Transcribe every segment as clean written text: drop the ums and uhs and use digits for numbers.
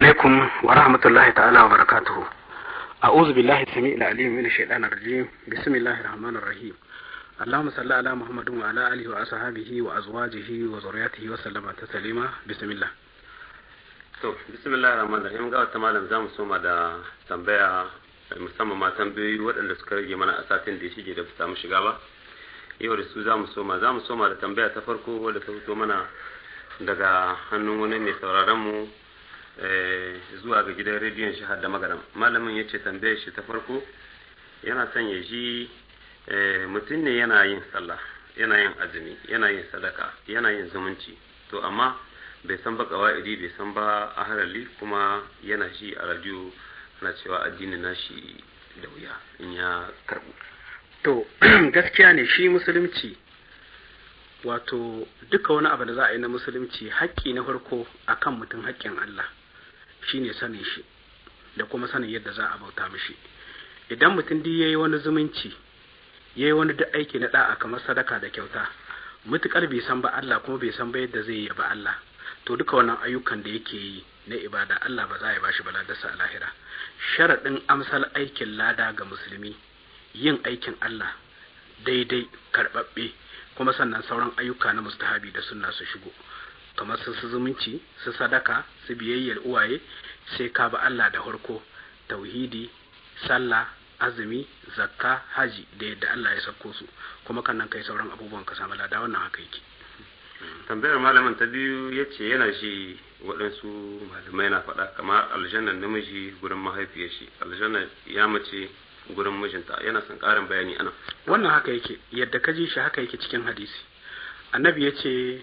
Alaikum wa rahmatullahi ta'ala wa barakatuhu. A'udhu billahi samii'il alim min shaitanir rajim. Bismillahir rahmanir rahim. Allahumma salli ala Muhammadin wa ala alihi wa ashabihi wa azwajihi wa zurriyyatihi wa sallama taslima. Bismillah. To, bismillahir rahmanir rahim. Ga wata malam, zamu soma da tambaya, musamman ma tambayoyi waɗanda suka rage mana a satin da ya shige da ba samu shiga ba. Yau da su zamu soma da tambaya ta farko wadda ta fito mana daga hannun wani mai sauraron mu zuwa ga gidan rediyon shahar da magaram. Malamin ya ce tambayar shi ta farko, yana son ya ji, mutum ne yana yin sallah, yana yin azumi, yana yin sadaka, yana yin zumunci, to amma bai san ba kawa'idi, bai san ba ahalali, kuma yana shi a radio ana cewa addinin nashi da wuya in ya karbu. To, gaskiya ne, shi musulunci, wato duka wani abu da za a yi na musulunci, haƙƙi na farko akan mutum, haƙƙin Allah, shine sanin shi da kuma sanin yadda za a bauta mishi. Idan mutum duk yayi wani zumunci, yayi wani duk aiki na da'a kamar sadaka da kyauta, mutukar bai san ba Allah kuma bai san ba yadda zai yi ba Allah, to duka wannan ayyukan da yake yi na ibada, Allah ba za ya bashi baladarsa a lahira. Sharaɗin amsal aikin lada ga musulmi, yin aikin Allah daidai karɓaɓɓe, kuma sannan sauran ayyuka na mustahabi da sunna su shigo, kamar su zumunci, su sadaka, su biyayyar uwaye, sai ka ba Allah da farko, tauhidi, sallah, azumi, zakka, haji, da yadda Allah ya sauko su, kuma kan nan kai sauran abubuwan ka samu lada. Wannan haka yake. Tambayar malamin ta biyu, ya ce yana shi waɗansu malamai na faɗa kamar aljannan namiji gurin mahaifiyar shi, aljannan ya mace gurin mijinta. Yana son ƙarin bayani anan. Wannan haka yake, yadda ka ji shi haka yake cikin hadisi. Annabi ya ce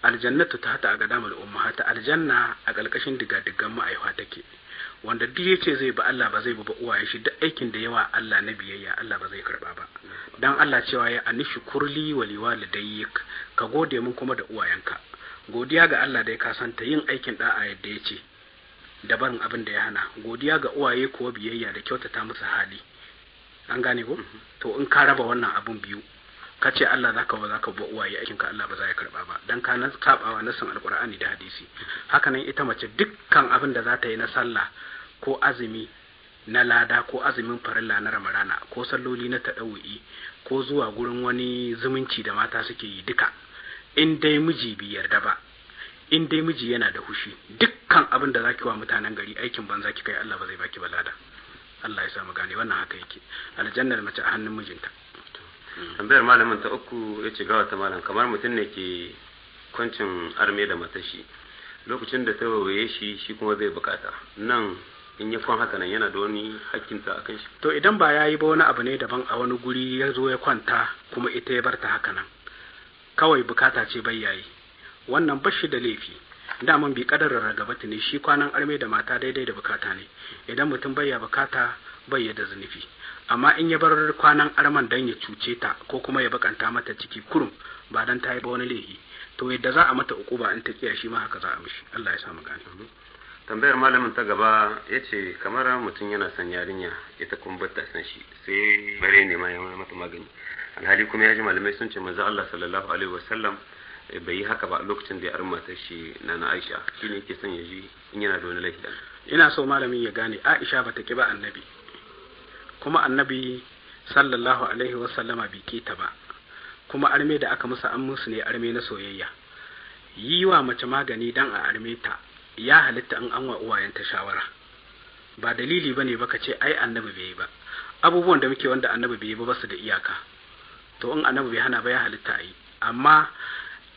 aljannatu tahta aqdamul ummahata, aljanna a ƙarƙashin digadigan ma'aifa take. Wanda duk yace zai bi Allah ba zai bi ba uwaye shi, duk aikin da yawa Allah na biyayya, Allah ba zai karba ba. Dan Allah cewa ya anishkurli wa liwalidayk, ka gode mun kuma da uwayenka. Godiya ga Allah dai ka santa, yin aikin da'a yadda yace da barin abin da ya hana. Godiya ga uwaye kuwa biyayya da kyautata musu hali. An gane ko? To, in ka raba wannan abun biyu, ka ce Allah zaka ba zaka ba uwaye, aikin ka Allah ba za ya karba ba, dan ka nan kabawa nasin Alqur'ani da hadisi. Haka nan ita mace, dukkan abin da za ta yi na sallah ko azumi na lada, ko azumin farilla na Ramadana, ko salloli na taɗawu'i, ko zuwa gurin wani zumunci da mata suke yi, duka in dai miji bai yarda ba, in dai miji yana da hushi, dukkan abin da zaki wa mutanen gari aikin banza kika yi, Allah ba zai baki balada. Allah ya sa mu gane. Wannan haka yake, aljannar mace a hannun mijinta. Tambayar malamin ta uku, ya ce ga wata malam, kamar mutum ne ke kwancin arme da matar shi, lokacin da ta waye shi, shi kuma bai bukata nan, in ya kwan haka nan, yana da wani hakkinta a kan shi? To, idan ba ya yi ba wani abu ne daban a wani guri ya zo ya kwanta kuma ita ya barta haka nan, kawai bukata ce bai yayi, wannan bashi da laifi. Daman bi kadarar ragabati ne shi kwanan arme da mata, daidai da bukata ne. Idan mutum bai ya bukata, bai ya da zunufi. Amma in ya bar kwanan arman dan ya cuce ta ko kuma ya bakanta mata ciki kurum, ba dan ta yi ba wani laifi, to yadda za a mata ukuba in ta kiya, shi ma haka za a mishi. Allah ya sa mu gane. Tambayar malamin ta gaba, ya ce kamar mutum yana son yarinya, ita kuma bata san shi, sai bare ne ma ya mata magani, alhali kuma ya ji malamai sun ce manzo Allah sallallahu alaihi wasallam bai yi haka ba lokacin da ya arma ta shi Nana Aisha. Shine yake son ya ji in yana da wani laifi. Ina so malamin ya gane, Aisha bata ki ba annabi, kuma annabi sallallahu alaihi wasallama bai ki ta ba. Kuma arme da aka musu, an musu ne arme na soyayya. Yi wa mace magani dan a arme ta ya halitta in an wa uwayenta shawara. Ba dalili bane baka ce ai annabi bai yi ba. Abubuwan da muke wanda annabi bai yi ba, basu da iyaka. To, in annabi bai hana ba, ya halitta a yi. Amma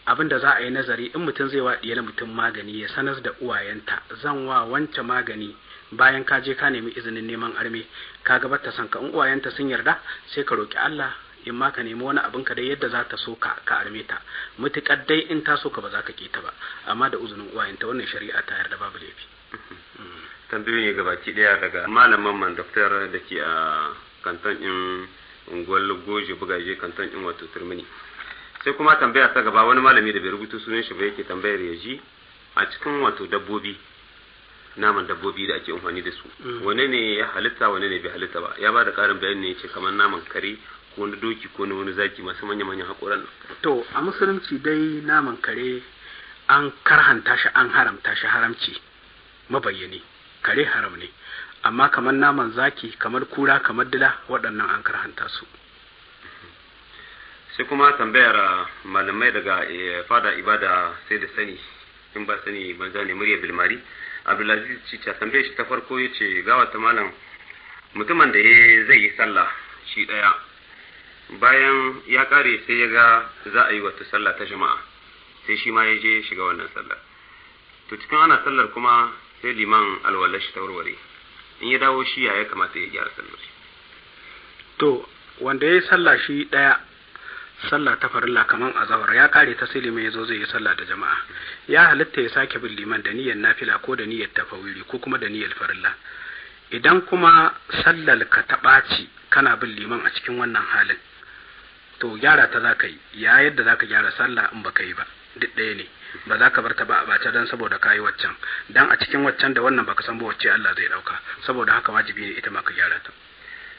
abin da za a yi nazari, in mutum zai wa diyar mutum magani, ya sanar da uwayenta, zan wa wance magani. Bayan ka je ka nemi izinin neman arme, ka ga bata son ka, in uwayenta sun yarda, sai ka roki Allah, in ma ka nemi wani abin ka dai yadda za ta so ka, ka arme ta. Mutukar dai in ta so ka, ba za ka ta ba, amma da uzinin uwayenta, wannan shari'a ta yarda, babu laifi. Tambayoyi ne gabaki daya daga malamin man doktor da ke a kanton in unguwar Goje Bugaje, kanton in wato Turmini. Sai kuma tambaya ta gaba, wani malami da bai rubuta sunan shi ba yake tambayar ya ji, a cikin wato dabbobi, naman dabbobi da ake amfani da su, wane ne ya halitta, wane ne bai halitta ba? Ya ba da karin bayani ne, ya ce kamar naman kare ko na doki ko na wani zaki masu manya manyan haƙoran. To, a musulunci dai naman kare an karhanta shi, an haramta shi haramci. Mabayyani kare haram ne, amma kamar naman zaki, kamar kura, kamar dila, waɗannan an karhanta su. Sai kuma tambayar malamai daga fada ibada sai da sani in ba sani banza ne, murya Bilmari Abdulaziz Cica. Tambayar shi ta farko ya ce, gawa ta malam, mutumin da ya zai yi sallah shi ɗaya, bayan ya kare sai ya ga za a yi wata sallah ta jama'a, sai shi ma ya je shiga wannan sallar. To cikin ana sallar kuma sai liman alwalar shi ta warware, in ya dawo shi ya kamata ya gyara sallar shi? To wanda ya yi sallah shi ɗaya, sallah ta farilla kaman azahar, ya kare ta sai liman ya zo zai yi sallah da jama'a, ya halitta ya sake bin liman da niyyar nafila ko da niyyar tafawiri ko kuma da niyyar farilla. Idan kuma sallar ka ta ɓaci kana bin liman a cikin wannan halin, to gyara ta za ka yi. Ya yadda za ka gyara sallah in baka yi ba duk ɗaya ne, ba za ka bar ta ba a ɓace don saboda ka yi waccan, dan a cikin waccan da wannan baka san ba wacce Allah zai ɗauka. Saboda haka wajibi ne ita ma ka gyara ta.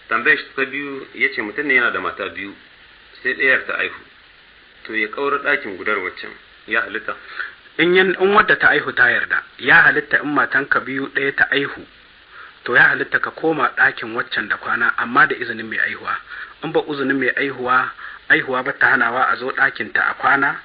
Tambayar shi ta biyu ya ce, mutum ne yana da mata biyu, sai ɗayar ta aihu, to ya ƙaura ɗakin gudar waccan, ya halitta? In wadda ta aihu ta yarda, ya halitta. In matanka biyu ɗaya ta aihu, to ya halitta ka koma ɗakin waccan da kwana, amma da izinin mai aihuwa. In ba izinin mai aihuwa, aihuwa ba ta hanawa a zo ɗakin ta a kwana,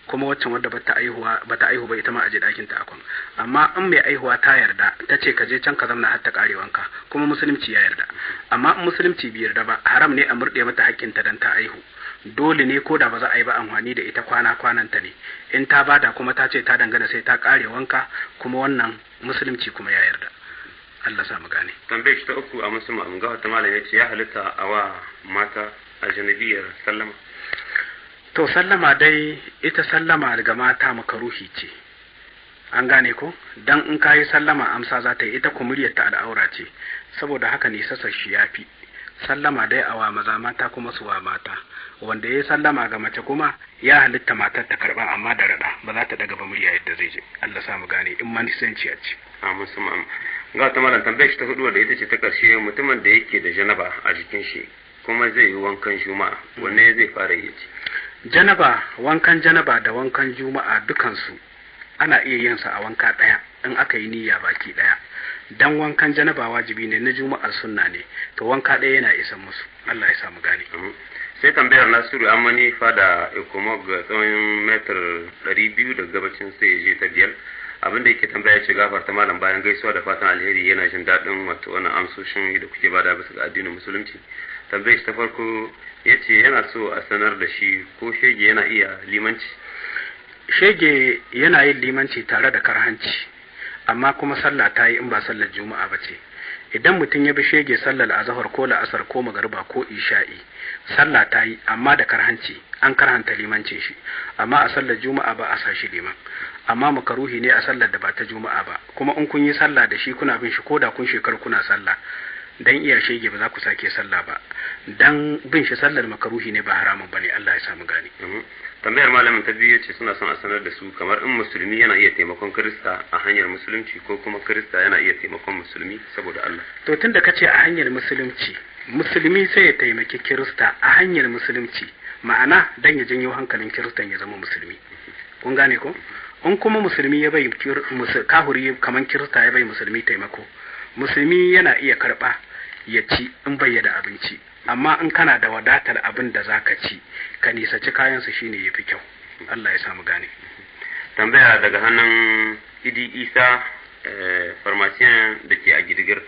kuma waccan wadda bata aihuwa bata aihu ba ita ma a je ɗakin ta a kwan. Amma in mai aihuwa ta yarda, ta ce ka je can ka zamna har ta kare wanka, kuma musulunci ya yarda. Amma in musulunci bai yarda ba, haram ne a murɗe mata haƙƙinta dan ta aihu. Dole ne ko da ba za a yi ba amfani da ita kwana kwananta ne. In ta bada kuma ta ce ta dangana sai ta kare wanka, kuma wannan musulunci kuma ya yarda. Allah sa mu gane. Tambayar shi ta uku a musulma ga wata malam ya ce, ya halitta a wa mata a janabiyar sallama? To sallama dai, ita sallama ga mata makaruhi ce, an gane ko? Dan in kayi sallama amsa za ta yi, ita kumuriyar ta al'aura ce. Saboda haka ne sassa shi yafi sallama dai a wa maza, mata kuma su wa mata. Wanda ya sallama ga mace kuma ya halitta matar ta karba, amma da rada, ba za ta daga ba murya yadda zai je. Allah sa mu gane, in ma nisanci a ce. A musamman ga ta malam, tambayar shi ta hudu da ita ce ta karshe, mutumin da yake da janaba a jikin shi kuma zai yi wankan juma'a, wanne zai fara yi ce? Janaba, wankan janaba da wankan juma'a dukansu ana iya yin sa a wanka ɗaya in aka yi niyya baki ɗaya. Dan wankan janaba wajibi ne, na juma'ar sunna ne, to wanka ɗaya yana isan musu. Allah ya sa mu gane. Sai tambayar Nasiru Amani fada Ekomog, tsawon metar 200 daga gabacin sai ya je ta biyar. Abin da yake tambaya ce, gafarta malam, bayan gaisuwa da fatan alheri, yana jin daɗin wato wannan amsoshin da kuke bada bisa ga addinin musulunci. Tambayar shi ta farko ya ce yana so a sanar da shi ko shege yana iya limanci? Shege yana yin limanci tare da karhanci, amma kuma sallah ta yi in ba sallar juma'a ba ce. Idan mutum ya bi shege sallar azahar ko la'asar ko magariba ko isha'i, sallah ta yi, amma da karhanci, an karhanta limancin shi. Amma a sallar juma'a ba a sa shi liman, amma makaruhi ne a sallar da ba ta juma'a ba. Kuma in kun yi sallah da shi kuna bin shi, ko da kun shekaru kuna sallah dan iya shege, ba za ku sake sallah ba. Dan bin shi sallar makaruhi ne, ba haramun bane. Allah ya samu gane. Tambayar malamin ta biyu ce suna son a sanar da su kamar in musulmi yana iya taimakon kirista a hanyar musulunci, ko kuma kirista yana iya taimakon musulmi saboda Allah? To tunda kace a hanyar musulunci, musulmi sai ya taimaki kirista a hanyar musulunci, ma'ana dan ya janyo hankalin kiristan ya zama musulmi, kun gane ko? In kuma musulmi ya bai kahuri kaman kirista ya bai musulmi taimako, musulmi yana iya karba ya ci in bai da abinci. Amma in kana da wadatar abin da zaka ci, ka nisaci kayansu shine yafi kyau. Allah ya samu gane. Tambaya daga hannun Idi Isa, farmasiyan da ke a Gidigir.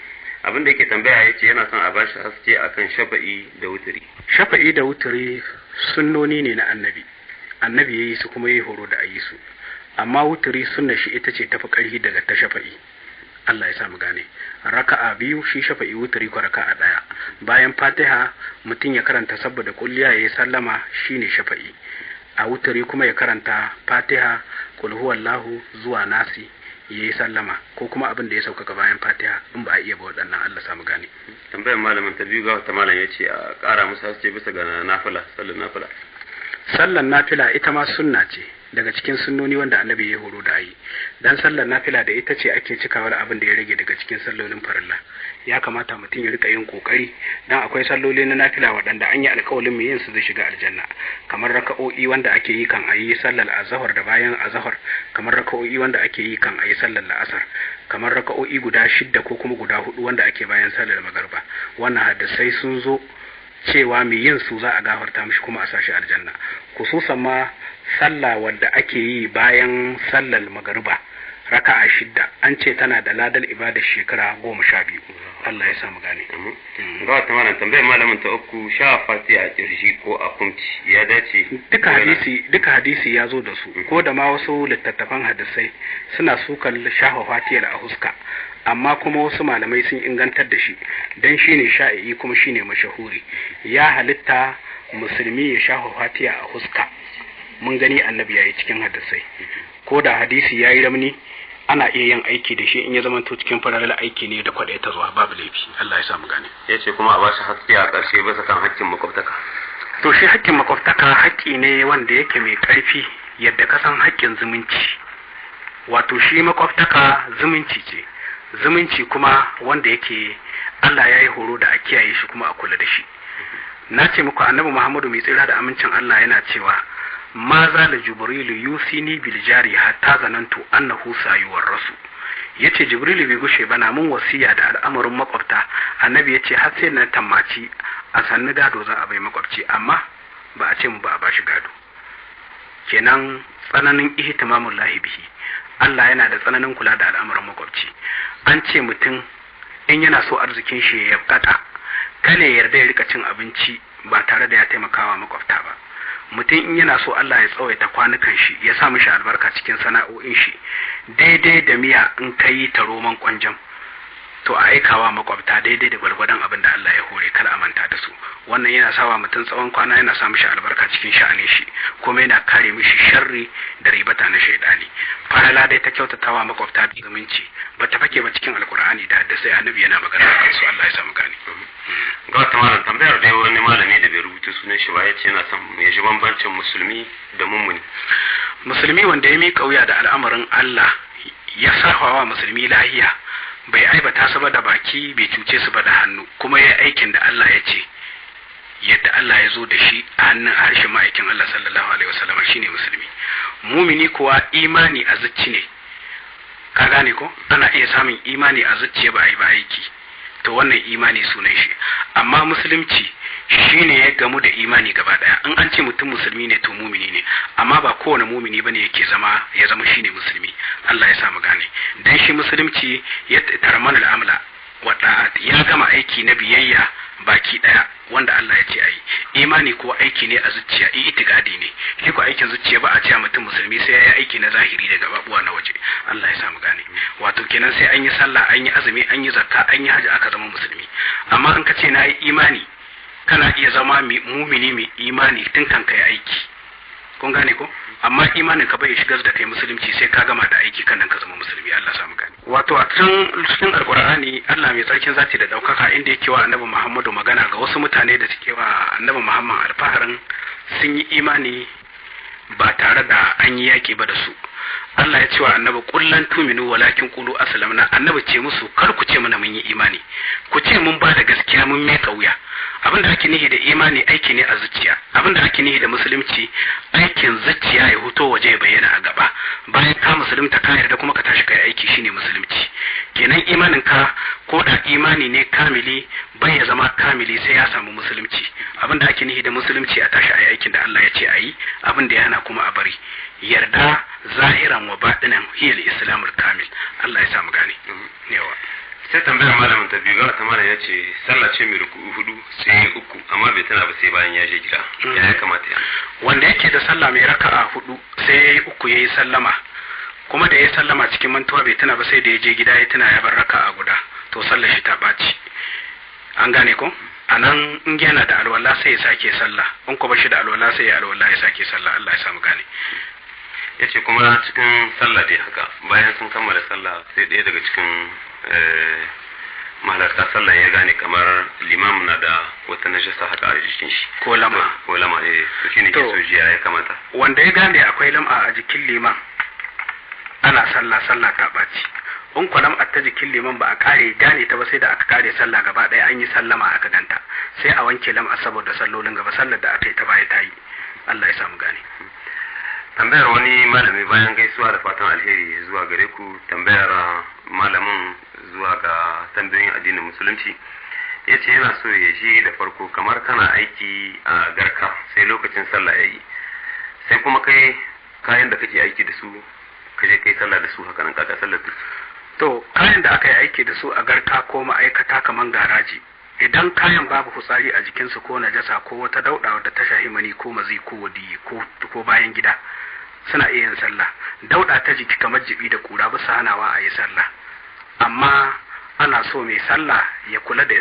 Abin da yake tambaya ya ce yana son a bashi haske akan shafa'i da wuturi. Shafa'i da wuturi sunnoni ne na annabi. Annabi ya yi su kuma ya yi horo da a yi su. Amma wuturi sunna shi ita ce tafi ƙarfi daga ta shafa'i. Allah ya sa mu gane. Raka'a biyu shi shafa'i, wuturi ko raka'a ɗaya. Bayan Fatiha mutum ya karanta saboda kulliya ya yi sallama, shine shafa'i. A wuturi kuma ya karanta Fatiha, kul huwallahu zuwa Nasi, ya yi sallama, ko kuma abin da ya sauƙaƙa bayan Fatiha in ba a iya ba waɗannan. Allah samu gane. Tambayar malamin ta biyu ga wata malam ya ce a ƙara musu haske bisa ga nafila, sallar nafila. Sallar nafila ita ma sunna ce daga cikin sunnoni wanda annabi ya horo da ayi. Dan sallar nafila da ita ce ake cikawa da abin da ya rage daga cikin sallolin farilla. Ya kamata mutum ya rika yin kokari, dan akwai salloli na nafila waɗanda an yi alƙawalin mai yin su zai shiga aljanna, kamar raka'o'i wanda ake yi kan ayi sallar azhar da bayan azhar, kamar raka'o'i wanda ake yi kan ayi sallar la'asar, Kamar raka'o'i guda 6 ko kuma guda 4 wanda ake bayan sallar magariba. Wannan hadisai sun zo cewa mai yin su za a gafarta mishi kuma a sashi aljanna. Kususan ma sallah wadda ake yi bayan sallar magariba raka'a 6 an ce tana da ladal ibadar shekara 12. Allah ya sa mu gane. Ga wata malam tambayar malamin ta uku, sha fatiha a kirji ko a kumci ya dace? Duka hadisi ya zo da su, ko da ma wasu littattafan hadisai suna sukan shafa fatiyar a huska, amma kuma wasu malamai sun ingantar da shi dan shine sha'i'i kuma shine mashahuri. Ya halitta musulmi ya shafa fatiha a huska, mun gani annabi yayi cikin hadisai. Ko da hadisi yayi ramni, ana iya yin aiki da shi in ya zamanto cikin faralar aiki ne da kwaɗaya ta zuwa, babu laifi. Allah ya sa mu gane. Ya ce kuma a bashi haske a ƙarshe bisa kan haƙƙin makwabtaka. To shi haƙƙin makwabtaka haƙƙi ne wanda yake mai ƙarfi yadda ka san haƙƙin zumunci. Wato shi makwabtaka zumunci ce, zumunci kuma wanda yake Allah ya yi horo da a kiyaye shi kuma a kula da shi. Na ce muku annabi Muhammadu mai tsira da amincin Allah yana cewa ma zala jibrilu yusini bil jari hatta zanantu annahu sayuwar rasu. Yace jibrilu bai gushe ba na mun wasiya da al'amarin makwabta. Annabi yace har sai na tammaci a sannu gado za a bai makwabci, amma ba a ce mu ba a bashi gado. Kenan tsananin ihtimamul lahi bihi, Allah yana da tsananin kula da al'amarin makwabci. An ce mutum in yana so arzikin shi ya kata, kada ya yarda ya rika cin abinci ba tare da ya taimakawa makwabta ba. Mutum in yana so Allah ya tsawaita kwanukan shi, ya sa mishi albarka cikin sana'o'in shi, daidai da miya in ka yi ta roman kwanjam, to a aikawa makwabta daidai da gwargwadon abin da Allah ya hore, kar a manta da su. Wannan yana sawa mutum tsawon kwana, yana sa mishi albarka cikin sha'anin shi, kuma yana kare mishi sharri da ribata na shaidani. Farala dai ta kyautatawa makwabta da zumunci ba ta fake ba cikin alkur'ani da hadisai, annabi yana magana akan su. Allah ya sa mu gane. Ga wata malam tambayar dai wani malami da bai rubuta sunan shi ba, ya ce yana son ya ji bambancin musulmi da mummuni. Musulmi wanda ya miƙa wuya da al'amarin Allah, ya sahawa musulmi lahiya, bai aibata su ba da baki, bai cuce su ba da hannu, kuma ya aikin da Allah ya ce yadda Allah ya zo da shi a hannun harshen ma'aikin Allah sallallahu alaihi wasallam, shine musulmi. Mumini kuwa imani a zuci ne, ka gane ko? Ana iya samun imani a zuciya ba a yi ba aiki, to wannan imani sunan shi. Amma musulunci shine ya gamu da imani gaba daya. In an ce mutum musulmi ne to mumini ne, amma ba kowane mumini bane yake zama ya zama shine musulmi. Allah ya sa mu gane. Dan shi musulunci ya tarman al'amla wa da'at, ya gama aiki na biyayya baki daya wanda Allah ya ce ayi. Imani ko aiki ne a zuciya, itikadi ne. Shi ko aikin zuciya ba a ce mutum musulmi sai ya yi aiki na zahiri da gababuwa na waje. Allah ya sa mu gane. Wato kenan sai an yi sallah, an yi azumi, an yi zakka, an yi haji aka zama musulmi. Amma in ka ce na yi imani, kana iya zama mumini mai imani tun kan kai aiki. Kun gane ko? Amma imanin ka bai shigar da kai musulunci sai ka gama da aiki kan ka zama musulmi. Allah samu gane. Wato a cikin alqur'ani Allah mai tsarkin zati da daukaka inda yake wa annabi Muhammadu magana ga wasu mutane da suke wa annabi Muhammad alfaharin sun yi imani ba tare da an yi yaki ba da su. Allah ya ce wa annabi kullan tuminu walakin qulu aslamna. Annabi ce musu kar ku ce mana mun yi imani, ku ce mun ba da gaskiya, mun miƙa wuya. Abin da ake nihi da imani aiki ne a zuciya. Abin da ake nihi da musulunci aikin zuciya ya huto waje ya bayyana a gaba. Bayan ka musulunta ka yarda kuma ka tashi kai aiki, shine musulunci. Kenan imanin ka ko da imani ne kamili bai ya zama kamili sai ya samu musulunci. Abin da ake nihi da musulunci a tashi ayi aikin da Allah ya ce ayi, abin da ya hana kuma a bari. Yarda zahiran wa batinan hiyal islamul kamil. Allah ya sa mu gane. Yawa. Sai tambayar malamin ta biyu, ga ta malam ya ce sallah ce mai ruku'u 4 sai 3, amma bai tana ba sai bayan ya je gida. Ya kamata ya wanda yake da sallah mai raka'a 4 sai yayi 3 yayi sallama, kuma da yayi sallama cikin mantuwa bai tana ba sai da ya je gida ya tana ya bar raka'a guda, to sallar shi ta ɓaci. An gane ko? Anan in yana da alwala sai ya sake sallah, in ko ba shi da alwala sai ya alwala ya sake sallah. Allah ya samu gane. Ya ce kuma cikin sallah dai haka bayan sun kammala sallah sai ɗaya daga cikin mahalarta sallah ya gane kamar limam na da wata najasa haka a jikin shi ko lama, ko lama, eh to shine ke so jiya ya kamata. Wanda ya gane akwai lam'a a jikin liman ana sallah, sallah ta ɓaci. In kwa lam'a ta jikin liman ba a kare gane ta ba sai da aka kare sallah gaba ɗaya an yi sallama aka ganta, sai a wanke lam'a saboda sallolin gaba, sallar da aka yi ta baya ta yi. Allah ya samu gane. Tambayar wani malami bayan gaisuwa da fatan alheri zuwa gare ku, tambayar malamin zuwa ga tambayoyin addinin musulunci, ya ce yana so ya ji da farko kamar kana aiki a garka sai lokacin sallah ya yi, sai kuma kai kayan da kake aiki da su ka je kai sallah da su, haka nan kaka sallar da su. To kayan da aka yi aiki da su a garka ko ma'aikata kamar garaji, idan kayan babu hutsari a jikinsu ko najasa ko wata dauɗa da ta shahi mani ko mazi ko wadi ko bayan gida, suna iya yin sallah. Dauɗa ta jiki kamar jibi da kura ba su hanawa a yi sallah, amma ana so mai sallah ya kula da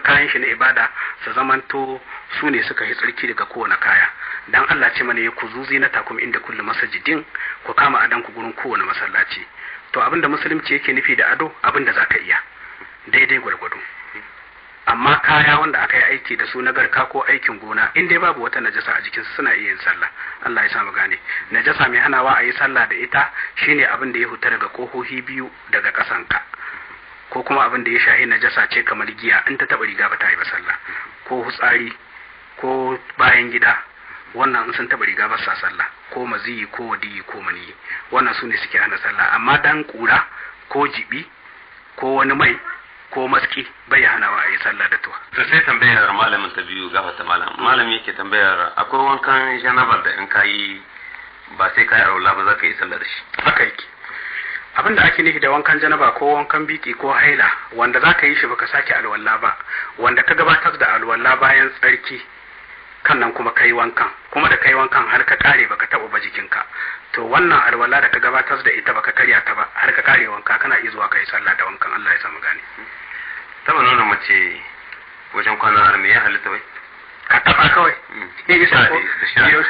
kayan shi na ibada su zamanto su ne suka yi tsarki daga kowane kaya. Dan Allah ce mana ya ku zuzi na takum inda kullu masajidin, ku kama adan ku gurin kowane masallaci. To abinda musulunci yake nufi da ado, abinda zaka iya daidai gwargwado. Amma kaya wanda aka yi aiki da su na garka ko aikin gona, in dai babu wata najasa a jikinsu, suna iya yin sallah. Allah ya sa mu gane. Najasa mai hanawa a yi sallah da ita shine abin da ya huta daga kohohi biyu daga kasanka, ko kuma abin da ya shahi najasa ce kamar giya, in ta taba riga ba ta yi ba sallah, ko hutsari ko bayan gida, wannan in sun taba riga ba sa sallah, ko maziyi ko wadiyi ko maniyi, wannan su ne suke hana sallah. Amma dan kura ko jibi ko wani mai ko maski bai hanawa a yi sallah da tuwa. To sai tambayar malamin ta biyu, gafarta malam. Malami yake tambayar akwai wankan janabar da in kayi ba sai kayi aula ba za ka yi sallah da shi. Haka yake. Abin da ake nufi da wankan janaba ko wankan biki ko haila, wanda za ka yi shi baka sake alwala ba, wanda ka gabatar da alwala bayan tsarki kan nan kuma kai wankan, kuma da kai wankan har ka kare baka taɓa ba jikinka, to wannan alwala da ka gabatar da ita baka karya ta ba har ka kare wanka, kana iya zuwa kai sallah da wankan. Allah ya samu gane. Taba nuna mace wajen kwana arme ya halitta bai? Ka taba kawai. Ya isa ko?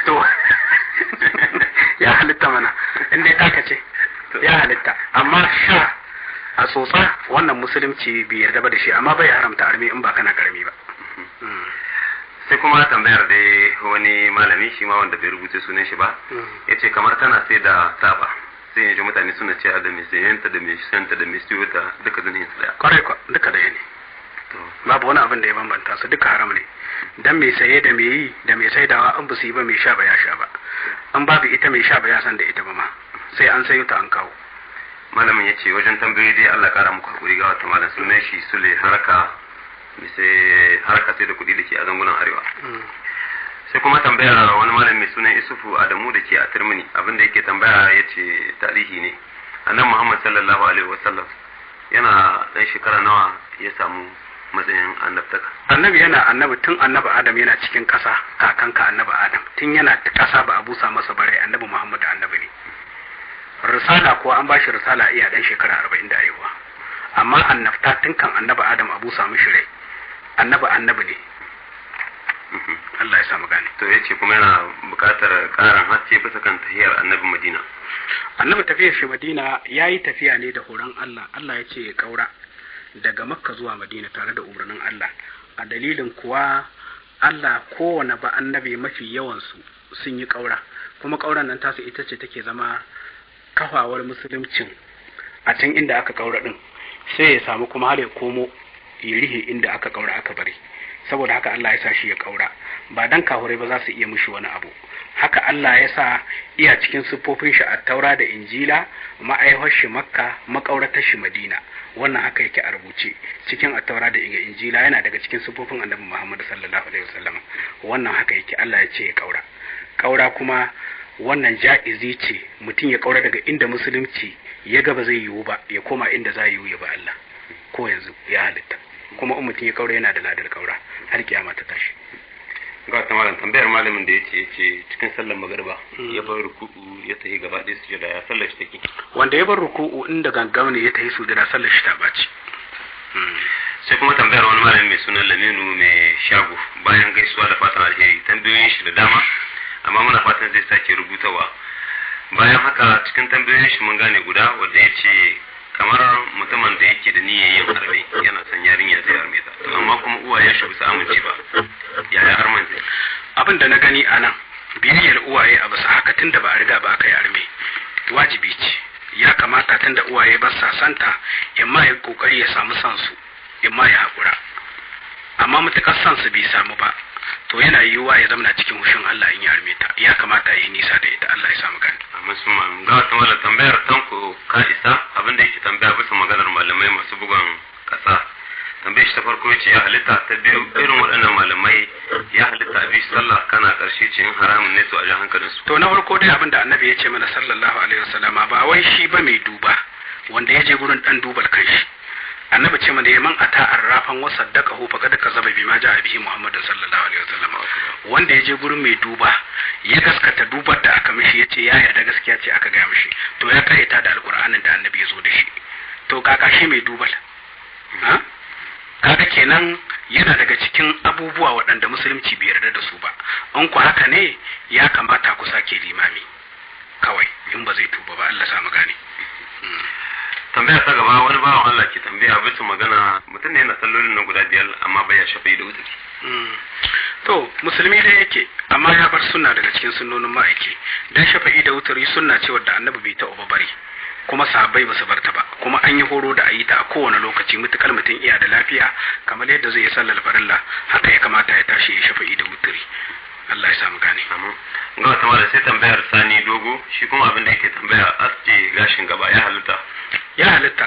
To ya halitta mana, in dai taka ce ya halitta. Amma sha a tsotsa wannan musulunci bai yarda ba da shi, amma bai haramta arme in ba kana karami ba. Sai kuma tambayar da wani malami shi ma wanda bai rubuta sunan shi ba, ya ce kamar kana sai da taba, sai yanzu mutane suna cewa da mai sayanta da mai shanta da mai siyo ta duka zanihin su daya. Kwarai kwa, duka daya ne, babu wani abin da ya bambanta su, duka haram ne. Dan mai saye da mai yi da mai saidawa an ba su yi ba, mai sha ba ya sha ba, an babu ita mai sha ba ya san da ita ba ma, sai an sayo ta an kawo. Malamin ya ce wajen tambayoyi dai Allah kara muku hakuri ga wata malam, sunan shi Sule Haraka, sai harka sai da kuɗi da ke a zangunan arewa. Sai kuma tambayar wani malam mai sunan Isufu Adamu da ke a Turmini, abinda yake tambaya ya ce tarihi ne, annabi Muhammad sallallahu alaihi wasallam yana ɗan shekara nawa ya samu matsayin annabtaka? Annabi yana annabi tun annabi Adam yana cikin ƙasa, kakanka annabi Adam tun yana ƙasa ba a busa masa bare, annabi Muhammad annabi ne. Risala kuwa an bashi risala iya ɗan shekara 40 da haihuwa, amma annabta tun kan annabi Adam a busa mishi rai, annabi annabi ne. Allah ya samu gane. To yace kuma yana buƙatar ƙarin haske bisa kan tafiyar annabi Madina. Annabi tafiyar shi Madina yayi tafiya ne da horon Allah. Allah ya ce ya kaura daga Makka zuwa Madina tare da umarnin Allah. A dalilin kuwa Allah kowane ba annabi mafi yawan su sun yi kaura, kuma kauran nan tasu ita ce take zama kafawar musuluncin a can inda aka kaura din, sai ya samu kuma har ya komo ya rihe inda aka kaura aka bari. Saboda haka Allah ya sa shi ya kaura, ba dan kahurai ba za su iya mushi wani abu. Haka Allah ya sa iya cikin siffofin shi a taura da Injila, ma'aihar shi Makka, makauratar shi Madina. Wannan haka yake a rubuce cikin attaura da Injila, yana daga cikin siffofin Annabi Muhammad sallallahu alaihi wasallam. Wannan haka yake, Allah ya ce ya kaura. Kaura kuma wannan ja'izi ce, mutum ya kaura daga inda musulunci ya ga ba zai yiwu ba ya koma inda za yiwu ya ba Allah, ko yanzu ya halitta. Kuma in mutum ya kaura yana da ladar kaura har kiyama ta tashi. Ga ta malam, tambayar malamin da yace cikin sallar magariba ya bar ruku'u ya tafi gaba ɗaya sujada, ya sallar shi take? Wanda ya bar ruku'u inda gangam ne ya tafi sujada, sallar shi ta baci. Sai kuma tambayar wani malami mai sunan Laminu mai shago, bayan gaisuwa da fatan alheri, tambayoyin shi da dama amma muna fatan zai sake rubutawa. Bayan haka cikin tambayoyin shi mun gane guda wanda yace kamar mutumin da yake da niyyar yin arme, yana son yarinya zai arme ta, to amma kuma uwayen shi bisa amince ba, yaya arman zai? Abin da na gani a nan, biyayyar uwaye a bisa haka tun da ba a riga ba aka yi arme wajibi ce. Ya kamata tun da uwaye ba sa santa, imma ya kokari ya samu san su, imma ya haƙura. Amma matuƙar san su bai samu ba, To yana yiwuwa ya zamana cikin hushin Allah in ya arme ta. Ya kamata ya yi nisa da ita. Allah ya samu gani. Amma sun ma ga wata mala tambayar Tanko ka isa, abinda yake tambaya bisa maganar malamai masu bugun kasa. Tambayar shi ta farko yace ya halitta, ta biyu irin waɗannan malamai ya halitta a bi sallah kana ƙarshe ce in haramun ne to a ji hankalin su. To na farko dai abin da annabi ya ce mana sallallahu alaihi wasallama, ba wai shi ba mai duba wanda ya je gurin dan dubal kanshi. Annabi ce mana yaman ata arrafan wa saddaqahu faqad kazaba bima ja'a bihi Muhammadun sallallahu alaihi wasallam. Wanda ya je gurin mai duba ya gaskata dubar da aka mishi, yace ya yarda gaskiya ce aka gaya mishi, to ya karyata da alqur'anin da annabi ya zo da shi. To kaka shi mai dubal ha kaga kenan yana daga cikin abubuwa waɗanda musulunci bai yarda da su ba. In ku haka ne ya kamata ku sake limami kawai in ba zai tuba ba. Allah sa mu gane. Tambaya ta gaba, wani bawan Allah ke tambaya bisa magana mutum ne yana sallolin na guda 5 amma bai shafi da uzuri. To musulmi dai yake amma ya bar sunna daga cikin sunnonin ma'aiki. Dan shafa'i da wuturi sunna ce wadda annabi bai taɓa bari, kuma sahabbai ba su bar ta ba, kuma an yi horo da a yi ta a kowane lokaci mutukar mutum iya da lafiya kamar yadda zai yi sallar farilla haka ya kamata ya tashi ya shafa'i da wuturi. Allah ya sa mu gane. Amin. Ga wata mala sai tambayar Sani Dogo, shi kuma abin da yake tambaya aske gashin gaba ya halitta. Ya halitta,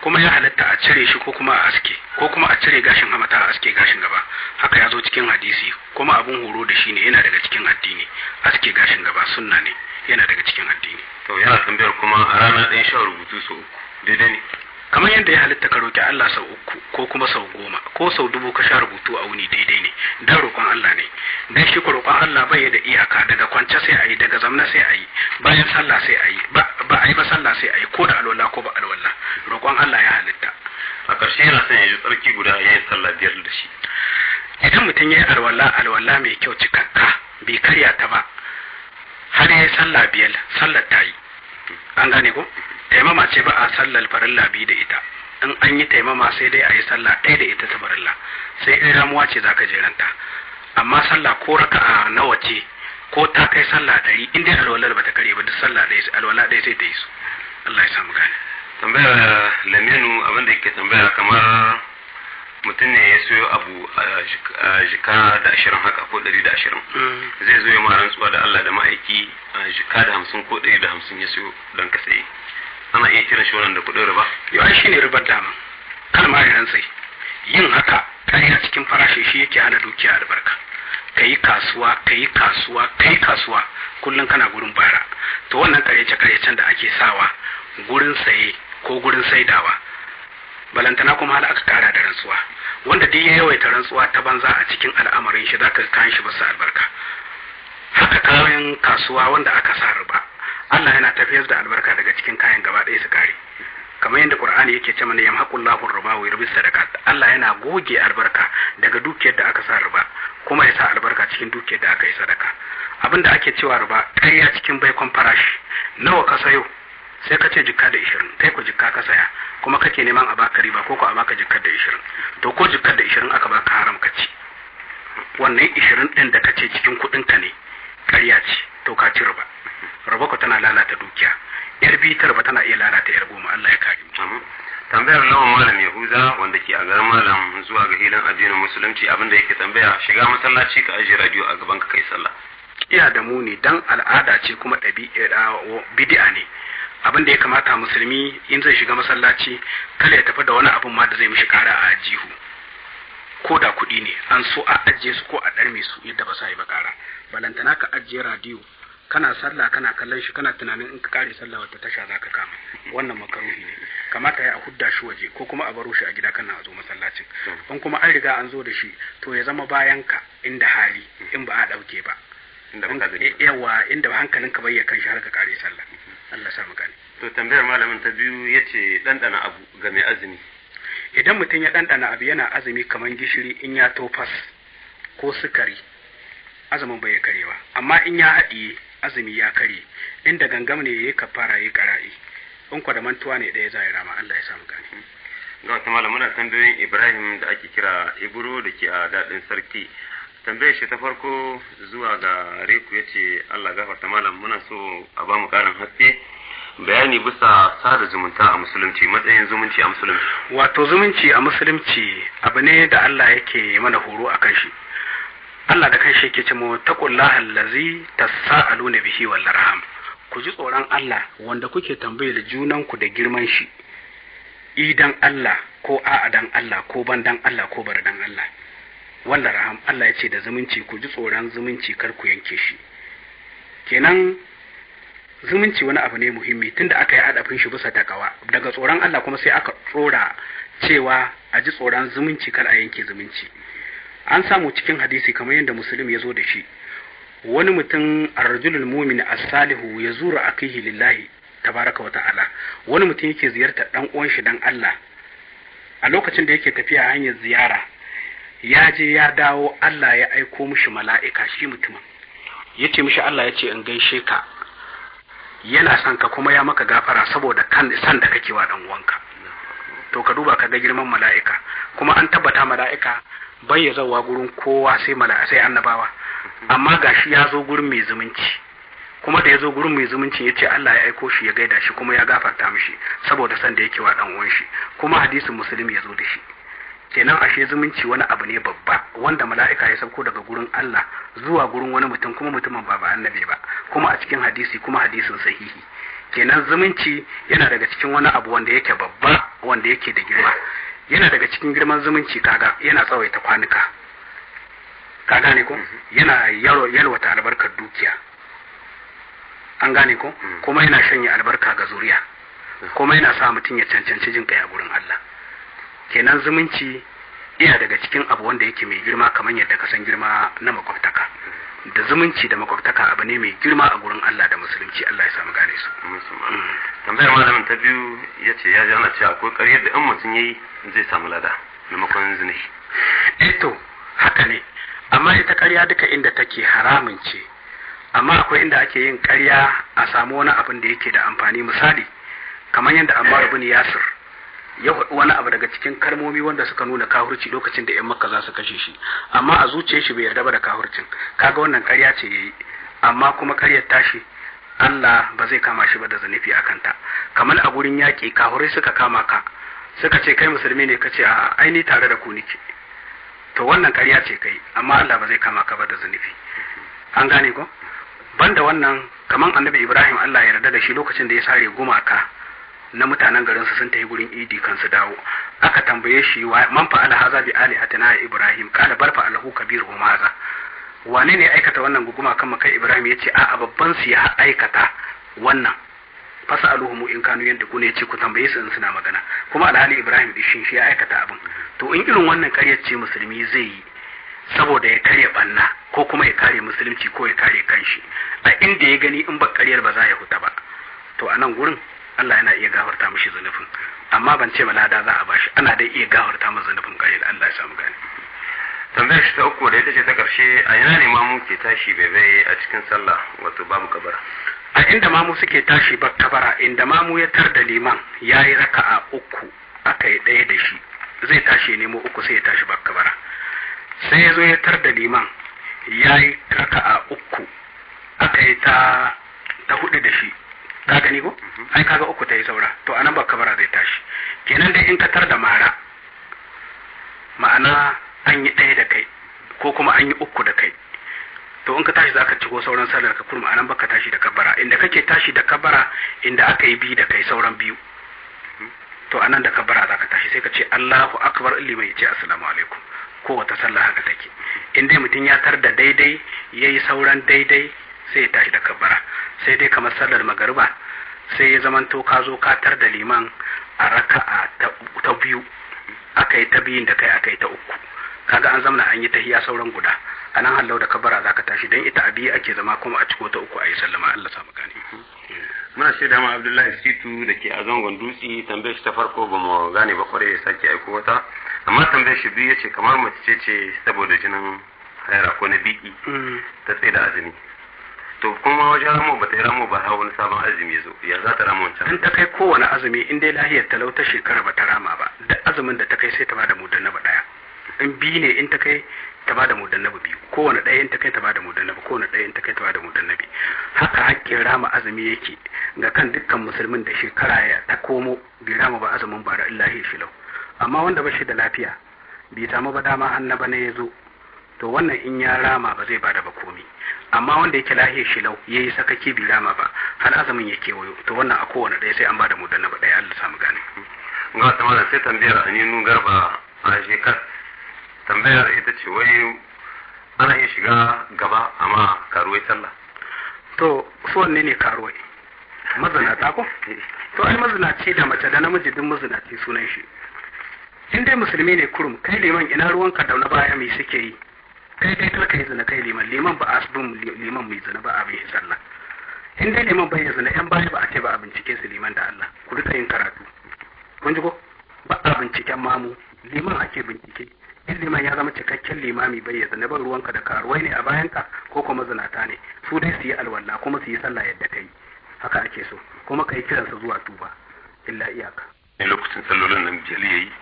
kuma ya halitta a cire shi ko kuma a aske, ko kuma a cire gashin hamata a aske gashin gaba. Haka ya zo cikin hadisi, kuma abun horo da shi ne, yana daga cikin addini. Aske gashin gaba sunna ne, yana daga cikin addini. To yana tambayar kuma a rana ɗaya shan rubutu sau 3 daidai ne? Kamar yadda ya halitta ka roki Allah sau 3 ko kuma sau 10 ko sau 1000 ka sha rubutu a wuni daidai ne, dan roƙon Allah ne. Dan shi ko roƙon Allah bai da iyaka, daga kwance sai a yi, daga zamna sai a yi, bayan sallah sai a yi, ba a yi ba sallah sai a yi, ko da alwala ko ba alwala, roƙon Allah ya halitta. A ƙarshe yana son ya ji tsarki guda ya yi sallah 5 da shi. Idan mutum ya yi alwala, alwala mai kyau cikakka, bai karya ta ba, har ya yi sallah 5, sallar ta yi. An gane ko? Taimama ce ba a sallar farilla 2 da ita. In an yi taimama sai dai a yi sallah 1 da ita ta farilla, sai in ramuwa ce zaka jeranta. Amma sallah ko raka'a nawa ce ko ta kai sallah 100, in dai alwalar bata kare ba, duk sallah ɗaya alwala ɗaya sai ta yi su. Allah ya samu gane. Tambayar Laminu abin da yake tambaya kamar mutum ne ya siyo abu a jika da 20 haka ko 120, zai zo ya ma rantsuwa da Allah da ma'aiki a jika da 50 ko 150 ya siyo don ka sayi. Ana iya kiran shi wannan da kuɗin riba? Yau ai shine ribar dama. Kar ma ya rantsai. Yin haka ƙarya cikin farashi shi yake hana dukiya albarka. Ka yi kasuwa, ka yi kasuwa, ka yi kasuwa, kullum kana gurin bara. To wannan karyace-karyacen da ake sawa gurin saye ko gurin saidawa, balantana kuma hal aka kara da rantsuwa. Wanda duk ya yawaita rantsuwa ta banza a cikin al'amarin shi zaka kayan shi basu albarka. Haka kayan kasuwa wanda aka sa riba, Allah yana tafiyar da albarka daga cikin kayan gaba ɗaya su kare. Kamar yadda Qur'ani yake ce mana yamhaqullahu riba wa yurbi sadaqat. Allah yana goge albarka daga dukiyar da aka sa riba, kuma ya sa albarka cikin dukiyar da aka yi sadaka. Abin da ake cewa riba, ƙarya cikin baikon farashi. Nawa ka sayo? Sai ka ce jikka da 20, kai ku jikka ka saya, kuma kake neman a baka riba ko ko a baka jikka da 20. To ko jikka da 20 aka baka haram ka ci. Wannan 20 ɗin da kace cikin kuɗin ka ne, ƙarya ce, to ka ci riba. Riba ko tana lalata dukiya. Yar bitar ba tana iya lalata yar 10, Allah ya kare mu. Tambayar lawan malam Yahuza wanda ke a garin malam zuwa ga hilin addinin musulunci, abinda yake tambaya shiga masallaci ka ajiye radio a gaban ka kai sallah. Iya da muni, dan al'ada ce kuma ɗabi'a bid'a ne. Abin da ya kamata musulmi in zai shiga masallaci kada ya tafi da wani abun ma da zai mishi kara a ajihu, ko da kuɗi ne an so a ajiye su ko a ɗarme su yadda ba sa yi ba kara. Balantana ka ajiye radiyo kana sallah kana kallon shi kana tunanin in ka kare sallah wata tasha zaka kama. Wannan makaruhi ne, kamata ya a hudda shi waje ko kuma a baro shi a gida kana a zo masallacin. In kuma an riga an zo da shi to ya zama bayan ka inda hali, in ba a ɗauke ba, yawa inda hankalinka bai ya kan shi har ka kare sallah. Allah sa mu gane. To tambayar malamin ta biyu yace ɗanɗana abu ga mai azumi. Idan mutum ya ɗanɗana abu yana azumi kamar gishiri in ya tofas ko sukari, azumin bai karewa, amma in ya haɗiye azumi ya kare. Inda gangam ne yayi kafara yayi qara'i, in kwa da mantuwa ne ɗaya zai rama. Allah ya samu gane. Ga wata malam muna tambayoyin Ibrahim da ake kira Ibro da ke a daɗin sarki. Tambayar shi ta farko zuwa ga Reku yace Allah gafarta malam, muna so a ba mu ƙarin haske bayani bisa sada zumunta a musulunci, matsayin zumunci a musulunci. Wato zumunci a musulunci abu ne da Allah yake mana horo akan shi. Allah da kanshi yake ce mu taqullaha allazi tasaaluna bihi wal arham, ku ji tsoron Allah wanda kuke tambayar junan ku da girman shi, idan Allah ko a'a dan Allah ko ban dan Allah ko bar dan Allah. Wal arham, Allah ya ce da zumunci, ku ji tsoron zumunci kar ku yanke shi. Kenan zumunci wani abu ne muhimmi tunda aka yi adafin shi bisa takawa daga tsoron Allah, kuma sai aka tsora cewa a ji tsoron zumunci kar a yanke zumunci. An samu cikin hadisi kamar yadda Muslim ya zo da shi, wani mutum arrajulul mu'min as-salihu yazuru akihi lillahi tabaraka wa ta'ala, wani mutum yake ziyartar dan uwan shi dan Allah. A lokacin da yake tafiya hanyar ziyara, ya je ya dawo, Allah ya aiko mishi mala'ika, shi mutumin yace mishi Allah ya ce in gaishe ka, yana son ka kuma ya maka gafara saboda kan san da kake wa dan uwanka. To ka duba ka ga girman mala'ika, kuma an tabbata mala'ika bai ya zauwa gurin kowa sai mala'ika, sai annabawa, amma gashi ya zo gurin mai zumunci, kuma da ya zo gurin mai zumunci ya ce Allah ya aiko shi ya gaida shi kuma ya gafarta mishi saboda san da yake wa dan uwan shi, kuma hadisin Muslim ya zo da shi. Kenan ashe zumunci wani abu ne babba wanda mala'ika ya sauko daga gurin Allah zuwa gurin wani mutum, kuma mutumin ba annabi ba, kuma a cikin hadisi, kuma hadisin sahihi. Kenan zumunci yana daga cikin wani abu wanda yake babba, wanda yake da girma. Yana daga cikin girman zumunci, kaga yana tsawaita kwanuka, ka gane ko, yana yalwata albarkar dukiya, an gane ko, kuma yana shanye albarka ga zuriya, kuma yana sa mutum ya cancanci jin kai a gurin Allah. Kenan zumunci iya daga cikin abu wanda yake mai girma, kamar yadda ka san girma na makwabtaka. Da zumunci da makwabtaka abu ne mai girma a gurin Allah da musulunci. Allah ya samu gane su. Tambayar malamin ta biyu ya ce ya ji ana cewa akwai ƙaryar da in mutum ya yi zai samu lada maimakon zunubi. Eh to haka ne, amma ita ƙarya duka inda take haramun ce, amma akwai inda ake yin ƙarya a samu wani abin da yake da amfani. Misali kamar yadda Ammar ibn Yasir ya faɗi wani abu daga cikin kalmomi wanda suka nuna kahurci lokacin da 'yan Makka za su kashe shi, amma a zuciyar shi bai yarda ba da kahurcin. Kaga wannan ƙarya ce yayi, amma kuma ƙaryar tashi Allah ba zai kama shi ba da zunubi a kanta. Kamar a gurin yaƙi kahurai suka kama ka suka ce kai musulmi ne, kace a ai ni tare da ku nike, to wannan ƙarya ce kai, amma Allah ba zai kama ka ba da zunubi. An gane ko? Banda wannan, kamar Annabi Ibrahim Allah ya yarda da shi, lokacin da ya sare gumaka na mutanen garin su sun tafi gurin idi kan su dawo, aka tambaye shi man fa'ala haza bi alihatina ya Ibrahim, qala bal fa'alahu kabiruhum haza. Wane ne aikata wannan guguma kan makai Ibrahim? Yace a babban su ya aikata wannan, fasaluhum in kanu yanda yace ku tambaye su in suna magana, kuma alhali Ibrahim din shi ya aikata abin. To in irin wannan ƙaryar ce musulmi zai yi saboda ya karya banna ko kuma ya kare musulunci ko ya kare kanshi a inda ya gani in ba ƙaryar ba za ya huta ba, to a nan gurin Allah yana iya gafarta mishi zunubin, amma ban ce malada za a bashi, ana dai iya gafarta masa zunubin ƙaryar. Allah ya samu gani. Tambayar shi ta uku da ita ce ta karshe, a ina ne mamu ke tashi bebe a cikin sallah, wato babu kabara? A inda mamu suke tashi ba kabara, inda mamu ya tar da liman ya yi raka'a uku aka yi ɗaya da shi, zai tashi nemo uku sai ya tashi ba kabara. Sai ya zo ya tar da liman ya yi raka'a uku aka yi ta hudu da shi, ka gani ko? Ai kaga uku ta yi saura, to anan ba kabara zai tashi. Kenan dai in ka tar da mara, ma'ana an yi ɗaya da kai ko kuma an yi uku da kai, to in ka tashi zaka ciko sauran sallar ka kurma, anan baka tashi da kabara. Inda kake tashi da kabara inda aka yi biyu da kai sauran biyu, to anan da kabara zaka tashi, sai ka ce Allahu akbar, liman ya ce assalamu alaikum. Ko wata sallah haka take, in dai mutum ya tar da daidai yayi sauran daidai sai ya tashi da kabara. Sai dai kamar sallar magariba sai ya zamanto ka zo ka tar da liman a raka'a ta biyu, aka yi ta biyun da kai aka yi ta uku, kaga an zamana an yi tahiya sauran guda, anan hallau da kabara zaka tashi, dan ita a biyu ake zama kuma a ciko ta uku a yi sallama. Allah sa mu gane. Muna shaida ma Abdullahi Situ da ke a zangon dutse, tambayar shi ta farko ba mu gane ba kwarai, ya sake aiko wata, amma tambayar shi biyu yace kamar mace ce saboda jinin haira ko na biki ta tsaye da azumi, to kuma wajen ramo ba ta yi ramo ba har wani sabon azumi ya zo, ya za ta ramo wancan? In ta kai kowane azumi in dai lahiyar talau ta shekara ba ta rama ba, duk azumin da ta kai sai ta bada mudannabi ɗaya. In biyu ne in ta kai ta bada mudannabi biyu, kowane ɗaya in ta kai ta bada mudannabi, kowane ɗaya in ta kai ta bada mudannabi. Haka hakkin rama azumi yake ga kan dukkan musulmin da shekara ya ta komo bai rama ba azumin bara illahi shilau. Amma wanda ba shi da lafiya bai samu ba dama annaba ne ya zo, To wannan in ya rama ba zai bada ba komi. Amma wanda yake lahiyar shi lau yayi sakaki bi rama ba har azumin ya kewayo, to wannan a kowane ɗaya sai an bada mudan ba ɗaya. Allah samu gane. Ga ta malam, sai tambayar Aminu Garba a shekar. Tambayar ita ce, wai ana iya shiga gaba amma karuwai sallah? To su wanne ne karuwai? Mazinata ko? To ai mazinaci da mace da namiji duk mazinaci sunan shi. In dai musulmi ne kurum, kai liman ina ruwanka da na baya mai suke yi? Kai dai kar kai zina, kai liman. Liman ba a bin liman mai zina ba a bin sallah. In dai liman bai zina, yan baya ba a ce ba a bincike su. Liman da Allah ku rika yin karatu, kun ji ko? Ba a binciken mamu, liman ake bincike. In liman ya zama cikakken limami bai ya zina, ban ruwanka da karuwai ne a bayanka ko kuma zinata ne. Su dai su yi alwala kuma su yi sallah yadda kai, haka ake so, kuma kai kiransa zuwa tuba, illa iyaka. Ne lokacin sallolin nan biyar yayi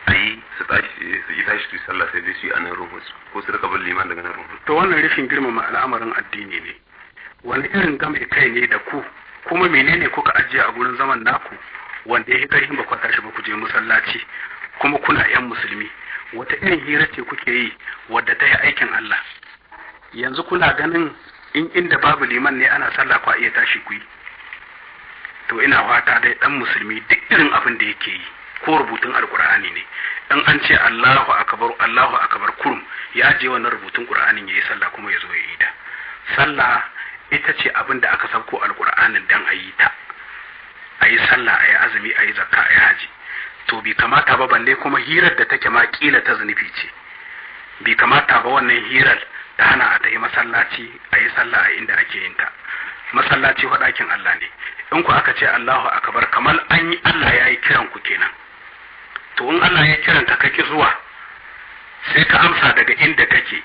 ayi su tashi su yi tashi su yi sallah, sai dai su yi a nan ruhun su ko su rika bin liman daga nan ruhun. To wannan rashin girmama al'amarin addini ne. Wani irin game kai ne da ku? Kuma menene kuka ajiye a gurin zaman naku wanda ya yi karfin ba ku tashi ba ku je masallaci, kuma kuna yan musulmi? Wata irin hira ce kuke yi wadda ta yi aikin Allah? Yanzu kuna ganin in inda babu liman ne ana sallah ku iya tashi ku yi? To ina fata dai dan musulmi duk irin abin da yake yi, ko rubutun alkur'ani ne, in an ce Allahu akbar, Allahu akbar, kurum ya je wannan rubutun qur'anin yayi sallah kuma ya zo ya yi da sallah. Ita ce abin da aka sauko alkur'anin dan a yi ta, a yi sallah, a yi azumi, a yi zakka, a yi haji. To bai kamata ba, balle kuma hirar da take ma kila ta zunubi ce, bai kamata ba wannan hirar ta hana a tafi masallaci a yi sallah a inda ake yin ta. Masallaci ɗakin Allah ne. In ku aka ce Allahu akbar, kamar an yi Allah ya yi kiran ku kenan. To in Allah ya kiran ka kaki zuwa, sai ka amsa daga inda kake,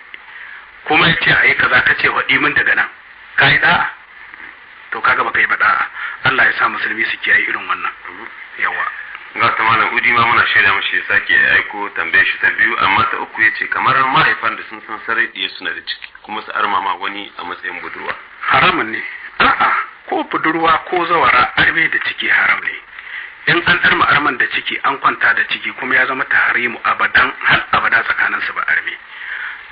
kuma ya ce a yi kaza, ka ce faɗi min daga nan, ka yi da'a? To kaga baka yi ba da'a. Allah ya sa musulmi su kiyaye irin wannan. Yawa. Ga ta malam Udi ma muna shaida mashi ya sake aiko tambayar shi ta biyu, amma ta uku yace kamar mahaifan da sun san sarai ɗiye suna da ciki kuma su armama wani a matsayin budurwa. Haramun ne. A'a, ko budurwa ko zawara, arme da ciki haram ne. In an arma arman da ciki, an kwanta da ciki, kuma ya zama taharimu abadan, har abada tsakanin su ba arme.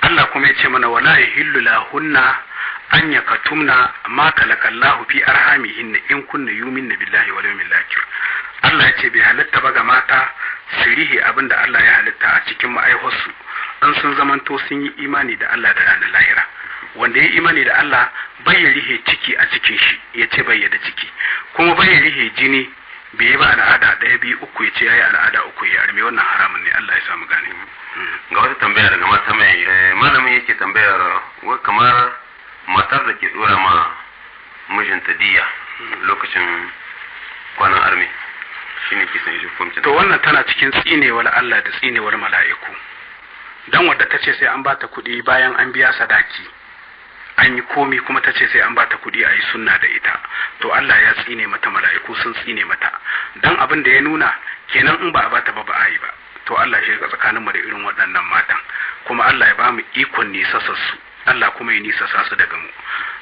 Allah kuma ya ce mana wala yahillu lahunna an yakatumna ma kalakallahu fi arhamihinna in kunna yuminna billahi wal yawmil akhir. Allah ya ce bai halitta ba ga mata su rihe abin da Allah ya halitta a cikin ma'aihuwarsu an sun zamanto sun yi imani da Allah da ranar lahira. Wanda ya imani da Allah bai ya rihe ciki a cikin shi, ya ce bai ya da ciki, kuma bai ya rihe jini, bai yi ba al'ada ɗaya, biyu, uku, ya ce ya yi al'ada uku ya arme. Wannan haramun ne. Allah ya samu gane. Ga wata tambaya daga mata mai malamin yake tambayar, wai kamar matar da ke dora ma mijinta diya lokacin kwanan arme, shine ke son shi hukuncin. To wannan tana cikin tsinewar Allah da tsinewar mala'iku. Dan wadda ta ce sai an bata kuɗi bayan an biya sadaki, an yi komi, kuma ta ce sai an bata kuɗi a yi sunna da ita, to Allah ya tsine mata, mala'iku sun tsine mata. Dan abin da ya nuna kenan, in ba a bata ba, ba a yi ba. To Allah shi ya tsakanin mu da irin waɗannan matan, kuma Allah ya ba mu ikon nisasar su, Allah kuma ya nisasa su daga mu.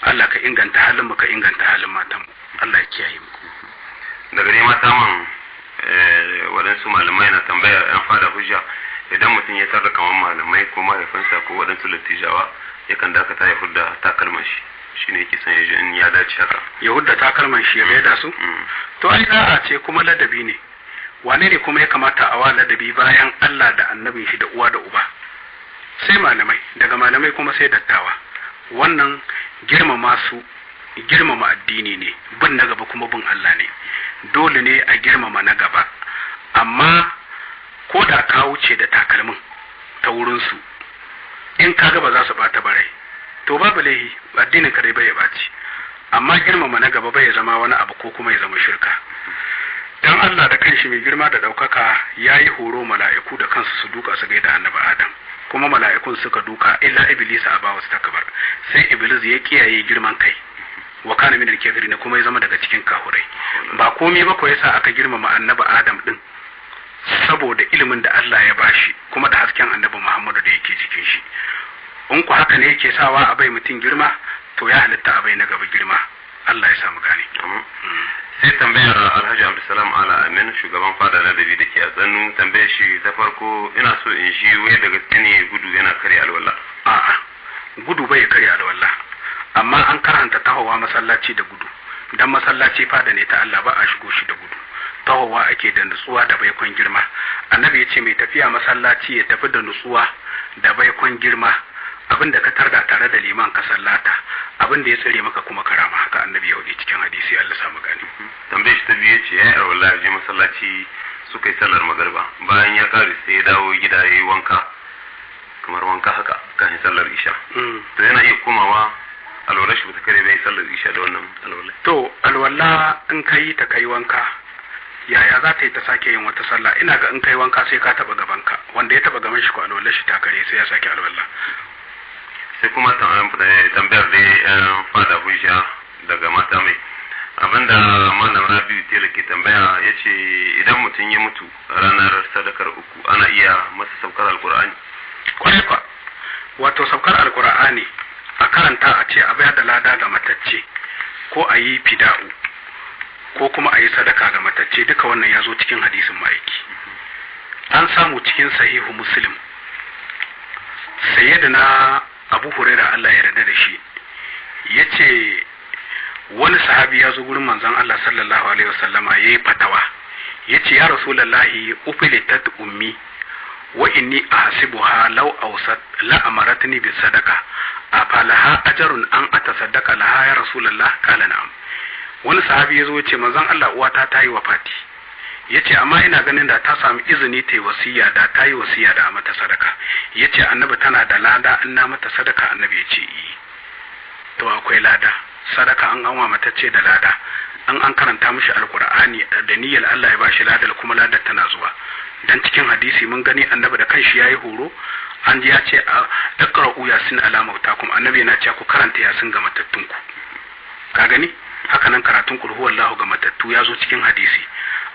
Allah ka inganta halin mu, ka inganta halin matan mu, Allah ya kiyaye mu. Daga dai mata man, waɗansu malamai na tambayar yan fada hujja, idan mutum ya tarda kamar malamai ko mahaifinsa ko waɗansu lattijawa, yakan dakata ya hudda takalman shi, shine yake son ya ji in ya dace haka. Ya hudda takalman shi ya gaida su? To ai da'a ce kuma ladabi ne. Wane ne kuma ya kamata a wa ladabi bayan Allah da annabin shi da uwa da uba? Sai malamai, daga malamai kuma sai dattawa. Wannan girmama su girmama addini ne, bin na gaba kuma bin Allah ne. Dole ne a girmama na gaba, amma ko da ka wuce da takalmin ta wurinsu, in ka ga ba za su bata barai, to babu laihi, addinin ka dai bai ɓaci. Amma girmama na gaba bai zama wani abu ko kuma ya zama shirka. Dan Allah da kanshi mai girma da ɗaukaka ya yi horo mala'iku da kansu su duka su gaida annabi Adam, kuma mala'ikun suka duka, illa Iblis aba wasu takbar, sai Iblis ya kiyaye girman kai, wa kana min al-kafirin, kuma ya zama daga cikin kahurai. Ba komai ba ko yasa aka girmama annabi Adam din, saboda ilimin da Allah ya bashi kuma da hasken annabi Muhammadu da yake jikin shi. In ku haka ne yake sawa a bai mutum girma, to ya halitta a bai na gaba girma. Allah ya samu gane. Sai tambayar Alhaji Abdulsalam Ala Amin, shugaban fada ladabi da ke a Tsanu. Tambayar shi ta farko, ina so in shi wai da gaske ne gudu yana karya alwala? A'a. Gudu bai karya alwala, amma an karanta tahowa masallaci da gudu, dan masallaci fada ne ta Allah, ba a shigo shi da gudu, tahowa ake da nutsuwa da baikon girma. Annabi ya ce mai tafiya masallaci ya tafi da nutsuwa da baikon girma, abin da ka tarda tare da liman ka sallata, abin da ya tsire maka kuma karama. Haka annabi ya wuce cikin hadisi, Allah samu gani. Tambayar shi ta biyu ce ya yi alwala ya je masallaci suka yi sallar magariba, bayan ya kare sai ya dawo gida ya yi wanka kamar wanka haka kafin sallar isha. To yana iya komawa alwala shi bata kare bai sallar isha da wannan alwala? To alwala in ka yi ta kai wanka, yaya za ta yi ta sake yin wata sallah? Ina ga in kai wanka sai ka taba gabanka, wanda ya taba gaban shi ko alwala shi ta kare, sai ya sake alwala. Sai kuma tambayar da yan fada hujja daga mata mai abinda Malam Rabiu Tela ke tambaya, ya ce idan mutum ya mutu ranar sadakar uku, ana iya masa saukar Alkur'ani? Kwarai kwa, wato saukar Alkur'ani a karanta a ce a bayar da lada ga matacce, ko a yi fida'u, ko kuma a yi sadaka ga matacce, duka wannan ya zo cikin hadisin ma'aiki. An samu cikin Sahihu Muslim, Sayyidina Abu Huraira, Allah ya yarda da shi, ya ce wani sahabi ya zo gurin manzon Allah sallallahu alaihi wasallama ya yi fatawa, ya ce: "Ya Rasulallahi, ufilitat ummi wa inni ahsibuha law awsat la amaratni bis sadaqa, afalaha ajrun an atasaddaqa laha ya Rasulullah? Qala: na'am." Wani sahabi ya zo ya ce: "Manzon Allah, uwata ta yi wafati." Ya ce: "Amma ina ganin da ta sami izini ta yi wasiya, da ta yi wasiya da a mata sadaka." Ya ce: "Annabi, tana da lada in na mata sadaka?" Annabi ya ce: "I." To akwai lada sadaka an anwa matacce da lada an karanta mishi Alkur'ani da niyyar Allah ya bashi ladal, kuma ladar tana zuwa, dan cikin hadisi mun gani annabi da kanshi yayi horo, an ji ya ce: "Iqra'u Yasin ala mautakum." Annabi yana cewa ku karanta Yasin ga matattunku. Ka gani, haka nan karatun Qul huwallahu ga matattu ya zo cikin hadisi.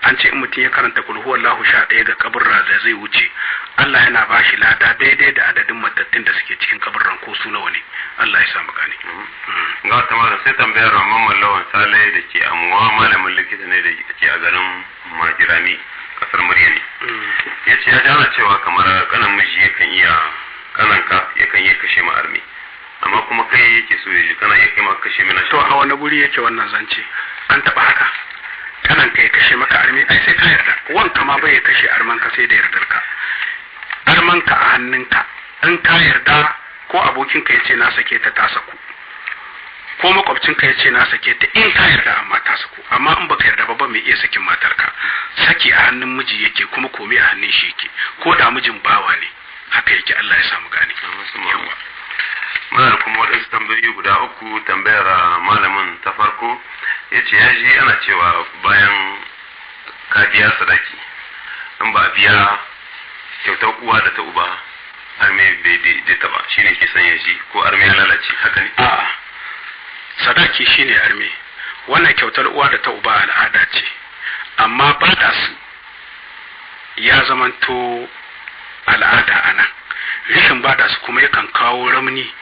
An ce in mutum ya karanta Qul huwallahu 11 ga kaburra da zai wuce, Allah yana ba shi lada daidai da adadin matattun da suke cikin kaburran, ko su nawa ne. Allah ya sa mu gane. Ga wata malam, sai tambayar Mamman Lawan Sale da ke Amuwa, malamin likita ne da ke a garin Majirami, kasar Murya ne. Ya ce ya ji ana cewa kamar kanan miji yakan iya, kananka yakan iya kashe ma armi, amma kuma kai yake so ya ji kana iya kai ma kashe mina. To a wani guri yake wannan zance? An taba haka? Kanan ka ya kashe maka armi? Ai sai ka yarda. Wanka ma bai ya kashe arman ka sai da yardar ka. Arman ka a hannunka, in ka yarda, ko abokin ka yace na sake ta, ta saku, ko makwabcin ka yace na sake ta, in ka yarda amma ta saku. Amma in baka yarda ba, ba mai iya sakin matarka. Saki a hannun miji yake, kuma komai a hannun shi yake, ko da mijin bawa ne, haka yake. Allah ya samu gane. Yawa. Muna da kuma waɗansu tambayoyi guda uku. Tambayar malamin ta farko, ya ce ya ji ana cewa bayan ka biya sadaki, in ba a biya kyautar uwa da ta uba, arme bai daidaita ba. Shine ke son ya ji ko arme ya lalace, haka ne? A'a, sadaki shine arme. Wannan kyautar uwa da ta uba al'ada ce, amma ba da su ya zamanto al'ada ana rishin bada su, kuma yakan kawo ramni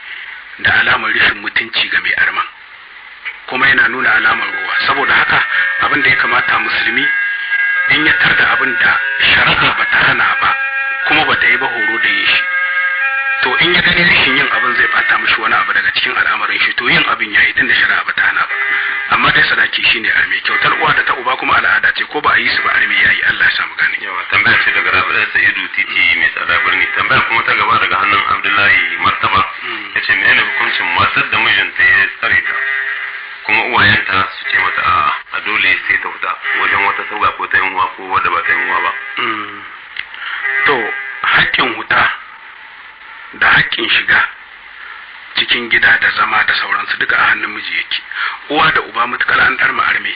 da alamar rishin mutunci ga mai arman, kuma yana nuna alamar ruwa. Saboda haka abin da ya kamata, musulmi in ya tarda abin da shari'a ba ta hana ba kuma ba ta yi ba horo da yin shi, to in ya gani rashin yin abin zai bata mishi wani abu daga cikin al'amarin shi, to yin abin yayi, tunda shari'a ba ta hana ba. Amma dai sadaki shine arme, kyautar uwa da ta uba kuma al'ada ce, ko ba a yi su ba arme yayi. Allah ya samu gane. Yawa, tambaya ce daga Rabi'u Sa'idu, titi mai tsada birni. Tambaya kuma ta gaba daga hannun Abdullahi Martaba, yace menene hukuncin matar da mijinta ya tsare ta, kuma uwayenta su ce mata a dole sai ta fita wajen wata sauya, ko ta yin uwa ko wadda ba ta yin uwa ba? To haƙƙin huta da haƙƙin shiga cikin gida da zama da sauransu duka a hannun miji yake. Uwa da uba mutukar an ɗar arme,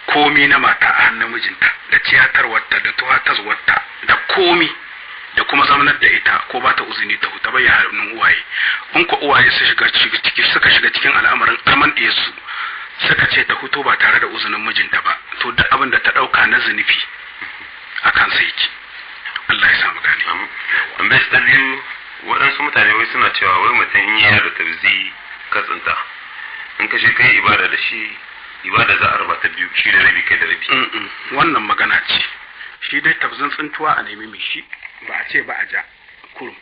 komi na mata a hannun mijinta, da ciyatarwarta da tuwatarwarta da komi, da kuma zamanar da ita ko ba ta uzini ta huta bai hannun uwaye. In ko uwaye su shiga ciki, suka shiga cikin al'amarin arman su, suka ce ta huto ba tare da uzinin mijinta ba, to duk abin da ta ɗauka na zunufi a kansa yake. Allah ya samu gane. Tambayar ta biyu, waɗansu mutane wai suna cewa wai mutum in yi da tabzi katsinta, in ka je kai ibada da shi, ibada za a raba ta biyu, shi da rabi, kai da rabi. Wannan magana ce. Shi dai tabzin tsintuwa a nemi mai shi, ba a ce ba a ja kurum.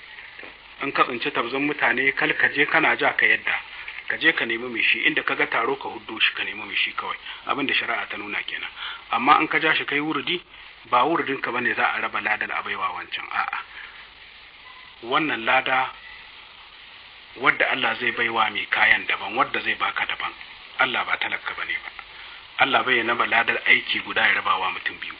In ka tsinci tabzin mutane kal ka je kana ja ka yadda, ka je ka nemi mai shi, inda ka ga taro ka huddo shi ka nemi mai shi kawai. Abin da shari'a ta nuna kenan. Amma in ka ja shi kai wurudi, ba wurudin ka bane za a raba ladar a baiwa wancan, a'a. Wannan lada wadda Allah zai baiwa mai kayan daban, wadda zai baka daban. Allah ba talaka bane ba. Allah bai raba ladar aiki guda ya rabawa mutum biyu.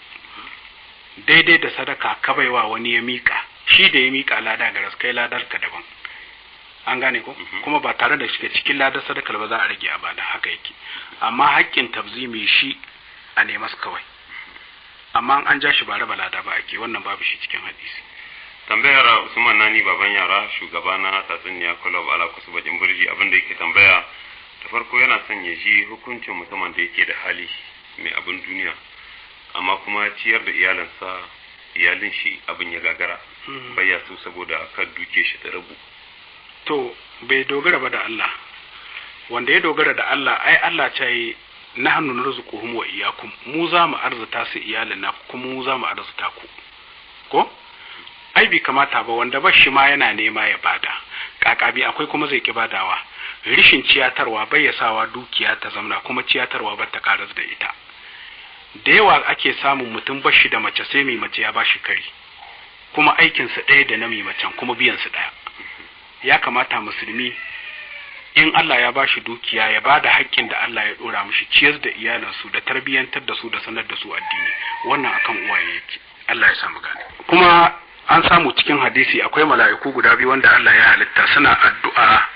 Daidai da sadaka ka baiwa wani ya mika, shi da ya mika lada ga kai ladar ka daban. An gane ko? Kuma ba tare da shiga cikin ladar sadakar ba za a rage a bada, haka yake. Amma haƙƙin tabzimi shi a nemas kawai, amma an ja shi ba raba lada ba ake, wannan babu shi cikin hadisi. Tambayar Usman Nani baban yara, shugaba na tatsuniya club ala kusu bakin burji, abin da yake tambaya da farko yana son ya ji hukuncin mutumin da yake da hali mai abin duniya, amma kuma ciyar da iyalinsa iyalin shi abin ya gagara, bai so saboda kar duke shi ta rabu. To bai dogara ba da Allah. Wanda ya dogara da Allah, ai Allah ce yi nahnu narzuquhum wa iyyakum, mu za mu arzuta su iyalin na kuma mu za mu arzuta ku. Ko ai bai kamata ba wanda ba shi ma yana nema ya bada kakabi, akwai kuma zai ki badawa. Rishin ciyatarwa bai ya sawa dukiya ta zamna, kuma ciyatarwa ba ta karar da ita. Da yawa ake samun mutum bashi da mace sai mai mace ya bashi kari, kuma aikinsa ɗaya da na mai macen, kuma biyansu ɗaya. Ya kamata musulmi in Allah ya bashi dukiya ya bada haƙƙin da Allah ya ɗora mishi, ciyar da iyalansu da tarbiyyantar da su da sanar da su addini. Wannan akan uwaye yake. Allah ya samu gane. Kuma an samu cikin hadisi akwai mala'iku guda biyu wanda Allah ya halitta suna addu'a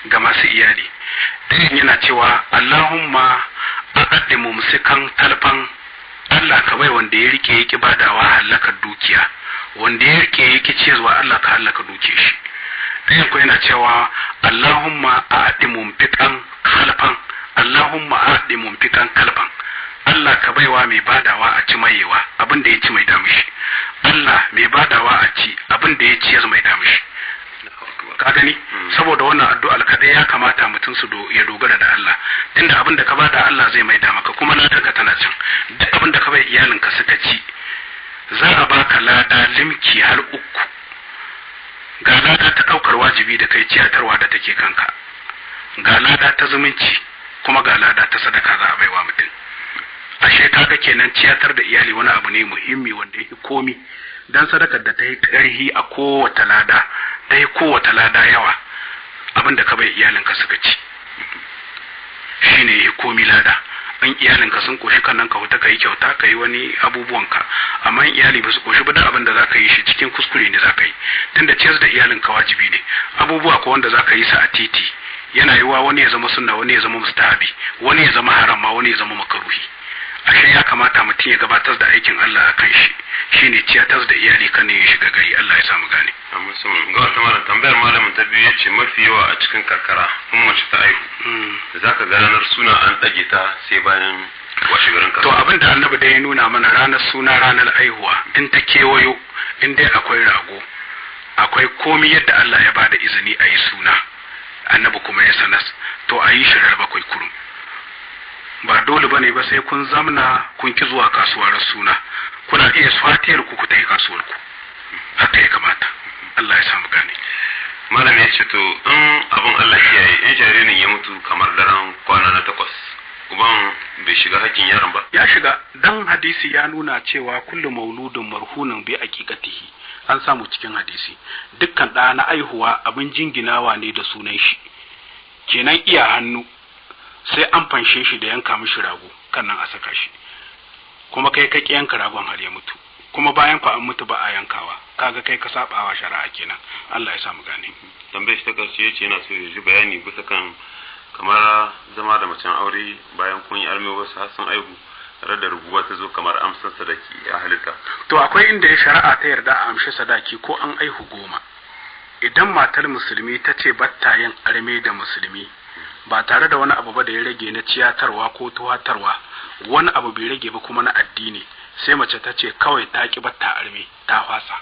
ga masu iyali. Ɗayan yana cewa Allahumma aqaddimu mumsikan talfan, Allah ka bai wanda ya rike yaki badawa halakar dukiya, wanda ya rike yaki ciyarwa Allah ka halaka duke shi. Ɗayan ko yana cewa Allahumma a'ti mumfiqan khalfan, Allahumma a'ti mumfiqan kalfan, Allah ka baiwa mai badawa a ci mayewa abin da ya ci mai damishi, Allah mai badawa a ci abin da ya ciyar mai damishi. Ka gani? Saboda wannan addu'ar kadai ya kamata mutum su ya dogara da Allah, tunda abin da ka bada Allah zai maida maka, kuma ladarka tana can. Duk abin da ka bai iyalinka suka ci za a baka lada limki har uku. Ga lada ta daukar wajibi da kai ciyatarwa da take kanka, ga lada ta zumunci, kuma ga lada ta sadaka za a baiwa mutum. Ashe kaga kenan ciyatar da iyali wani abu ne muhimmi wanda yake komi, dan sadakar da ta yi karhi a kowace lada, ta yi kowace lada yawa, abin da ka bai iyalinka suka ci shine ya komi lada. In iyalinka sun koshi kan nan ka huta ka yi kyauta ka yi wani abubuwanka, amma in iyali ba su koshi ba duk abin da za ka yi shi cikin kuskure ne za ka yi, tunda ciyar da iyalinka wajibi ne. Abubuwa ko wanda za ka yi su a titi yana yiwuwa wani ya zama sunna, wani ya zama mustahabi, wani ya zama haram ma, wani ya zama makaruhi. Ashe ya kamata mutum ya gabatar da aikin Allah a kan shi, shine ciyatar da iyali kan ya shiga gari. Allah ya samu gane. Amma sun ga wata malam tambayar malamin ta biyu yace mafi yawa a cikin karkara in mace ta aihu zaka ga ranar suna an ɗage ta sai bayan washe garin To abin da annabi da ya nuna mana ranar suna ranar aihuwa in ta kewayo, in dai akwai rago akwai komi yadda Allah ya bada izini a yi suna, annabi kuma ya sanas, to a yi shi rar bakwai kurum. Ba dole bane ba sai kun zamna kun ki zuwa kasuwar suna, kuna iya swatiyar ku ku tafi kasuwar ku, haka ya kamata. Allah ya samu gane. Malam ya ce to in abin Allah kiyaye in jaririn ya mutu kamar daren kwana na 8, uban bai shiga hakkin yaron ba? Ya shiga, dan hadisi ya nuna cewa kullu mauludun marhunin bi aqiqatihi, an samu cikin hadisi dukkan ɗa na aihuwa abin jinginawa ne da sunan shi, kenan iya hannu sai an fanshe shi da yanka mishi rago kan nan a saka shi, kuma kai ka yanka ragon har ya mutu, kuma bayan ku an mutu ba a yankawa, kaga kai ka sabawa shari'a kenan. Allah ya samu gane. Tambayar shi ta karshe yace yana so ya ji bayani bisa kan kamar zama da macen aure bayan kun yi arme wasu har sun aihu, tare da rubuwa ta zo kamar amsar sadaki ya halitta. To akwai inda ya shari'a ta yarda a amshi sadaki ko an aihu 10. Idan matar musulmi ta ce batta yin arme da musulmi ba tare da wani abu ba da ya rage na ciyatarwa ko tuwatarwa, wani abu bai rage ba kuma na addini, sai mace ta ce kawai ta ki batta arme ta fasa,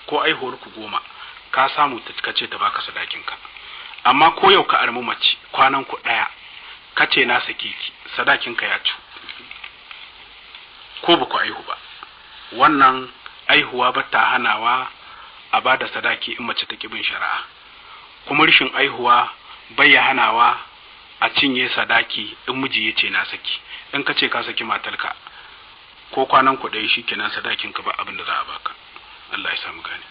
ko aihuwar ku 10 ka samu ta kace ta baka sadakin ka. Amma ko yau ka armi mace kwanan ku 1 kace na sake ki, sadakin ka ya cu, ko ba ku aihu ba. Wannan aihuwa ba ta hanawa a bada sadaki in mace ta ki bin shari'a. Kuma rashin aihuwa bai ya hanawa a cinye sadaki in miji ya ce na saki. In ka ce ka saki matarka ko kwanan ku ɗaya shi kenan sadakin ka ba abin da za a baka. Allah ya samu gane.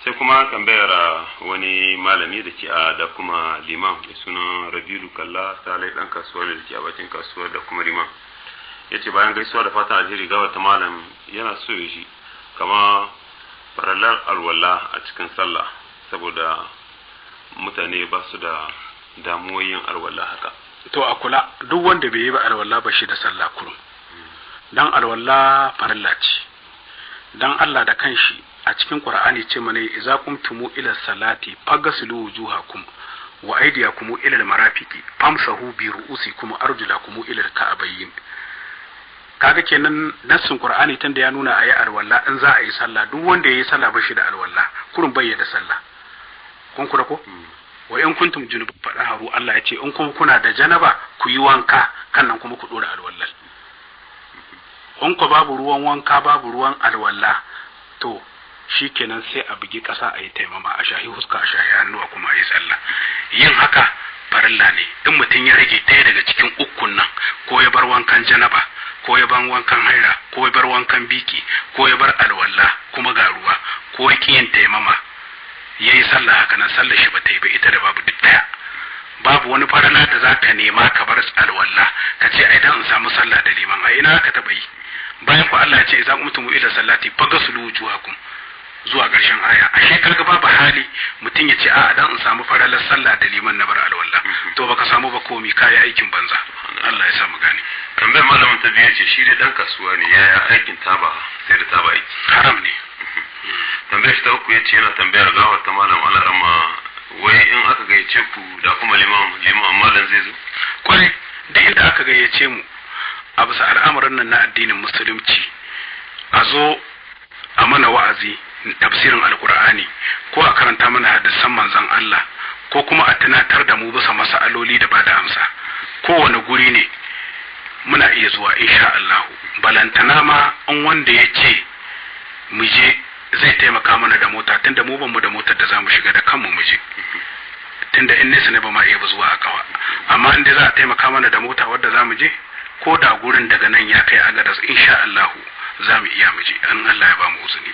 Sai kuma tambayar wani malami da ke a da kuma liman mai sunan Rabilu Kalla Salai, dan kasuwa ne da ke a bakin kasuwar da kuma liman. Ya ce bayan gaisuwa da fatan alheri ga wata malam, yana so ya shi kama farallar alwala a cikin sallah, saboda mutane ba su da damuwoyin alwala haka. To a kula, duk wanda bai yi ba alwala ba shi da sallah kurum. Dan alwala farilla ce. Dan Allah da kanshi a cikin Qur'ani ce mana idza qumtumu ila salati faghsilu wujuhakum wa aydiyakum ila al-marafiqi famsahu bi ru'usikum arjulakum ila al-ka'bayn. Kaga kenan nassin Qur'ani tunda ya nuna ayi alwala in za a yi sallah, duk wanda yayi sallah ba shi da alwala kurun bai da sallah. Kun kula ko? Wa in kuntum junuban fadaharu, Allah ya ce in kuma kuna da janaba ku yi wanka kannan kuma ku dora alwala. In ku babu ruwan wanka babu ruwan alwala, to shikenan sai a bugi ƙasa a yi taimama, a shahi huska, a shahi hannuwa kuma a yi sallah. Yin haka farilla ne. In mutum ya rage ɗaya daga cikin ukun nan, ko ya bar wankan janaba, ko ya bar wankan haira, ko ya bar wankan biki, ko ya bar alwala kuma ga ruwa, ko ya ƙi yin taimama ya yi sallah haka nan, sallar shi ba ta yi ba, ita da babu duk ɗaya. Babu wani farala da za ka nema ka bar alwala ka ce ai dan in samu sallah da liman, a ina ka taɓa yi? Bayan ku Allah ya ce idza qumtum ila salati faghsilu wujuhakum zuwa ƙarshen aya. Ashe kaga babu hali mutum ya ce a'a dan in samu faralar sallah da liman na bar alwala. To baka samu ba komi, kayi aikin banza. Allah ya sa mu gane. Tambayar malamin ta biyu ce shi dai dan kasuwa ne, yaya aikin taba sai da taba aiki? Haram ne. Tambayar shi ta uku ya ce yana tambayar gawar ta malam alarama, wai in aka gayyace ku da kuma liman malam zai zo? Kwarai, duk inda aka gayyace mu a bisa al'amuran nan na addinin musulunci, a zo a mana wa'azi, tafsirin alkur'ani, ko a karanta mana hadisan manzon Allah, ko kuma a tunatar da mu bisa mas'aloli da bada amsa, kowane guri ne muna iya zuwa insha Allah. Balantana ma in wanda ya ce mu je zai taimaka mana da mota, tunda mu ban mu da motar da zamu shiga da kanmu mu je, tunda in nesa ne ba ma iya zuwa a kawa. Amma in dai za a taimaka mana da mota wadda zamu je, ko da gurin daga nan ya kai Agadas, insha Allah za mu iya mu je an Allah ya ba mu uzuri.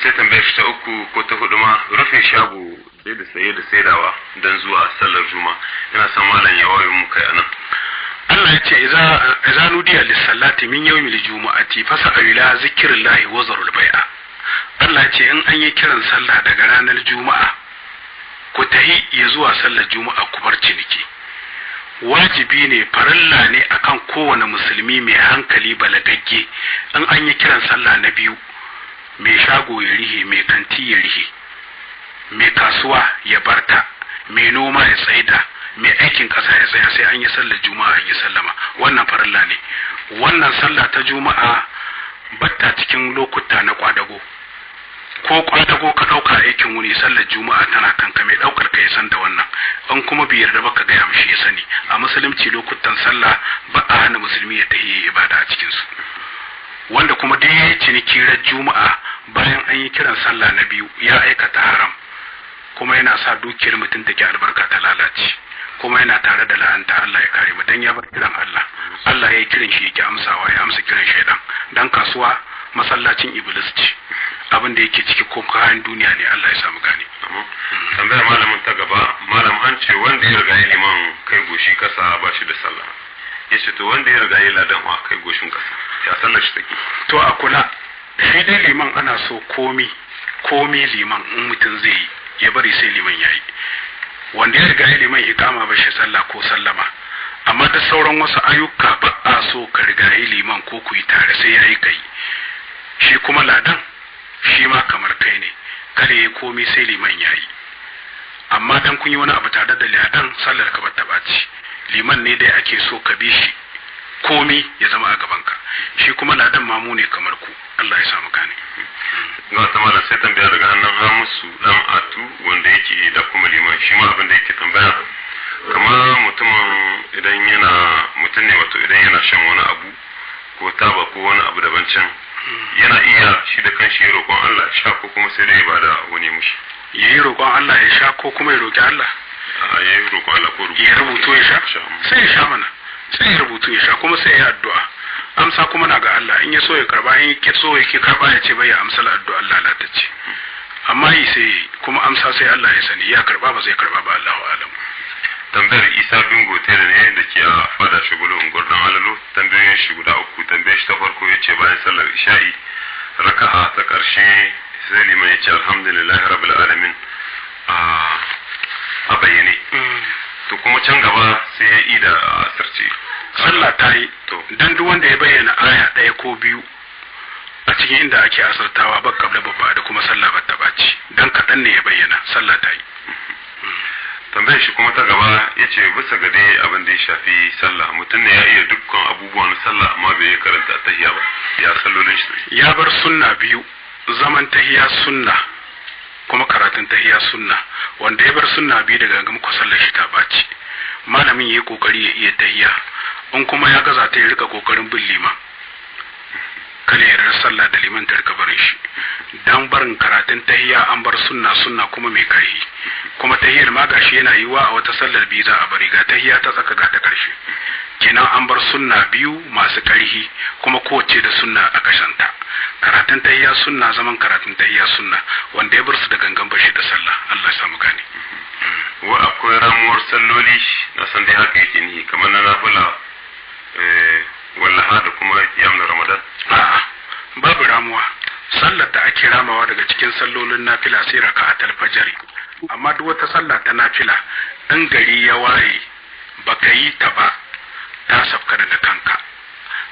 Sai tambayar shi ta uku ko ta hudu ma, rufe shago sai da saye da saidawa don zuwa sallar juma, ina son malam ya waye mu kai anan. Allah ya ce idza nudiya lis-salati min yawmil jumu'ati fas'au ila zikrillahi wa zarul bai'a. Allah ya ce in an yi kiran sallah daga ranar juma'a ku tahi ya zuwa sallar juma'a ku bar ciniki. Wajibi ne, farilla ne akan kowane musulmi mai hankali balagagge, in an yi kiran sallah na biyu mai shago ya rihe, mai kanti ya rihe, mai kasuwa ya barta, mai noma ya tsaida, mai aikin ƙasa ya tsaya, sai an yi sallar juma'a an yi sallama. Wannan farilla ne. Wannan sallah ta juma'a batta cikin lokuta na kwadago. Ko kwadago ka ɗauka aikin wuni, sallar juma'a tana kanka, mai ɗaukar ka ya san da wannan. In kuma bai yarda ba ka gaya mishi ya sani. A musulunci lokutan sallah ba a hana musulmi ya tafi ibada a cikinsu. Wanda kuma duk ya yi ciniki ran juma'a bayan an yi kiran sallah na biyu ya aikata haram, kuma yana sa dukiyar mutum take albarka ta lalace, kuma yana tare da la'anta. Allah ya kare mu. Dan ya bar kiran Allah, Allah ya yi kiran shi yake amsawa, ya amsa kiran shaidan. Dan kasuwa masallacin iblis ce, abin da yake ciki ko kayan duniya ne. Allah ya samu gane. Tambayar malamin ta gaba, malam an ce wanda ya riga ya liman kai goshi kasa ba shi da sallah, ya ce to wanda ya riga ya ladan wa kai goshin kasa ya sallar shi take? To a kula, shi dai liman ana so komi komi liman in mutum zai yi ya bari sai liman ya yi. Wanda ya riga ya liman ikama ba shi sallah ko sallama, amma da sauran wasu ayyuka ba a so ka riga yi liman ko ku yi tare, sai ya yi kai. Shi kuma ladan shi ma kamar kai ne, kada ya komi sai liman ya yi. Amma dan kun yi wani abu tare da ladan, sallar ka bata ɓaci. Liman ne dai ake so ka bi shi, komi ya zama a gabanka. Shi kuma ladan mamu ne kamar ku. Allah ya samu gane. Ga wata malam sai tambaya daga hannun Hamisu dan Atu wanda yake da kuma liman, shi ma abin da yake tambaya, kamar mutumin idan yana mutum ne, wato idan yana shan wani abu ko taba ko wani abu daban can, yana iya shi da kanshi ya roƙon Allah sha ko kuma sai dai ya bada wani mushi? Yayi roƙon Allah ya sha ko kuma ya roƙi Allah? A yayi roƙon Allah ko ya rubuto ya sha? Sai ya sha mana, sai ya rubutu ya sha kuma sai ya addu'a. Amsa kuma na ga Allah, in ya so ya karba, in ya so ya ke karba ya ce bai ya amsa addu'a Allah lalatacce. Amma yi sai kuma amsa sai Allah ya sani, ya karba ba zai karba ba, Allahu alam. Tambayar Isa Bingo Tela ne da ke a fada shugulu unguwar Dan Alalo, tambayoyin shi guda uku. Tambayar shi ta farko ya ce bayan sallar isha'i raka'a ta karshe sai liman ya ce alhamdulillahi rabbil alamin a bayyane. To kuma can gaba sai ya yi da asirce. Sallah ta yi. Dan duk wanda ya bayyana aya ɗaya ko biyu a cikin inda ake asartawa ba kabla babba da kuma sallah ba ta ɓaci, dan kaɗan ne ya bayyana, sallah ta yi. Tambayar shi kuma ta gaba ya ce bisa ga dai abin da ya shafi sallah, mutum ne ya iya dukkan abubuwan sallah amma bai karanta tahiya ba, ya sallolin shi? Ya bar sunna biyu, zaman tahiya sunna kuma karatun tahiya sunna. Wanda ya bar sunna biyu daga gangam ko sallar shi ta ɓaci. Malamin ya yi kokari ya iya tahiya, in kuma ya gaza ta ya rika kokarin bin liman, kada ya yarda sallah da liman ta rika barin shi. Dan barin karatun tahiya an bar sunna, sunna kuma mai karhi. Kuma tahiyar ma gashi yana yiwa a wata sallar biyu za a bari, ga tahiya ta tsaka ga ta karshe. Kenan an bar sunna biyu masu karhi kuma kowace da sunna a kashanta. Karatun tahiya sunna, zaman karatun tahiya sunna, wanda ya bar su da gangan bashi da sallah. Allah ya samu gane. Wa akwai ramuwar salloli, na san dai haka yake ni kamar na nafila wallaha da kuma kiyam na Ramadan? A'a, babu ramuwa. Sallar da ake ramawa daga cikin sallolin nafila sai raka'atul fajr. Amma duk wata sallah ta nafila in gari ya waye baka yi ta ba, ta safka daga kanka.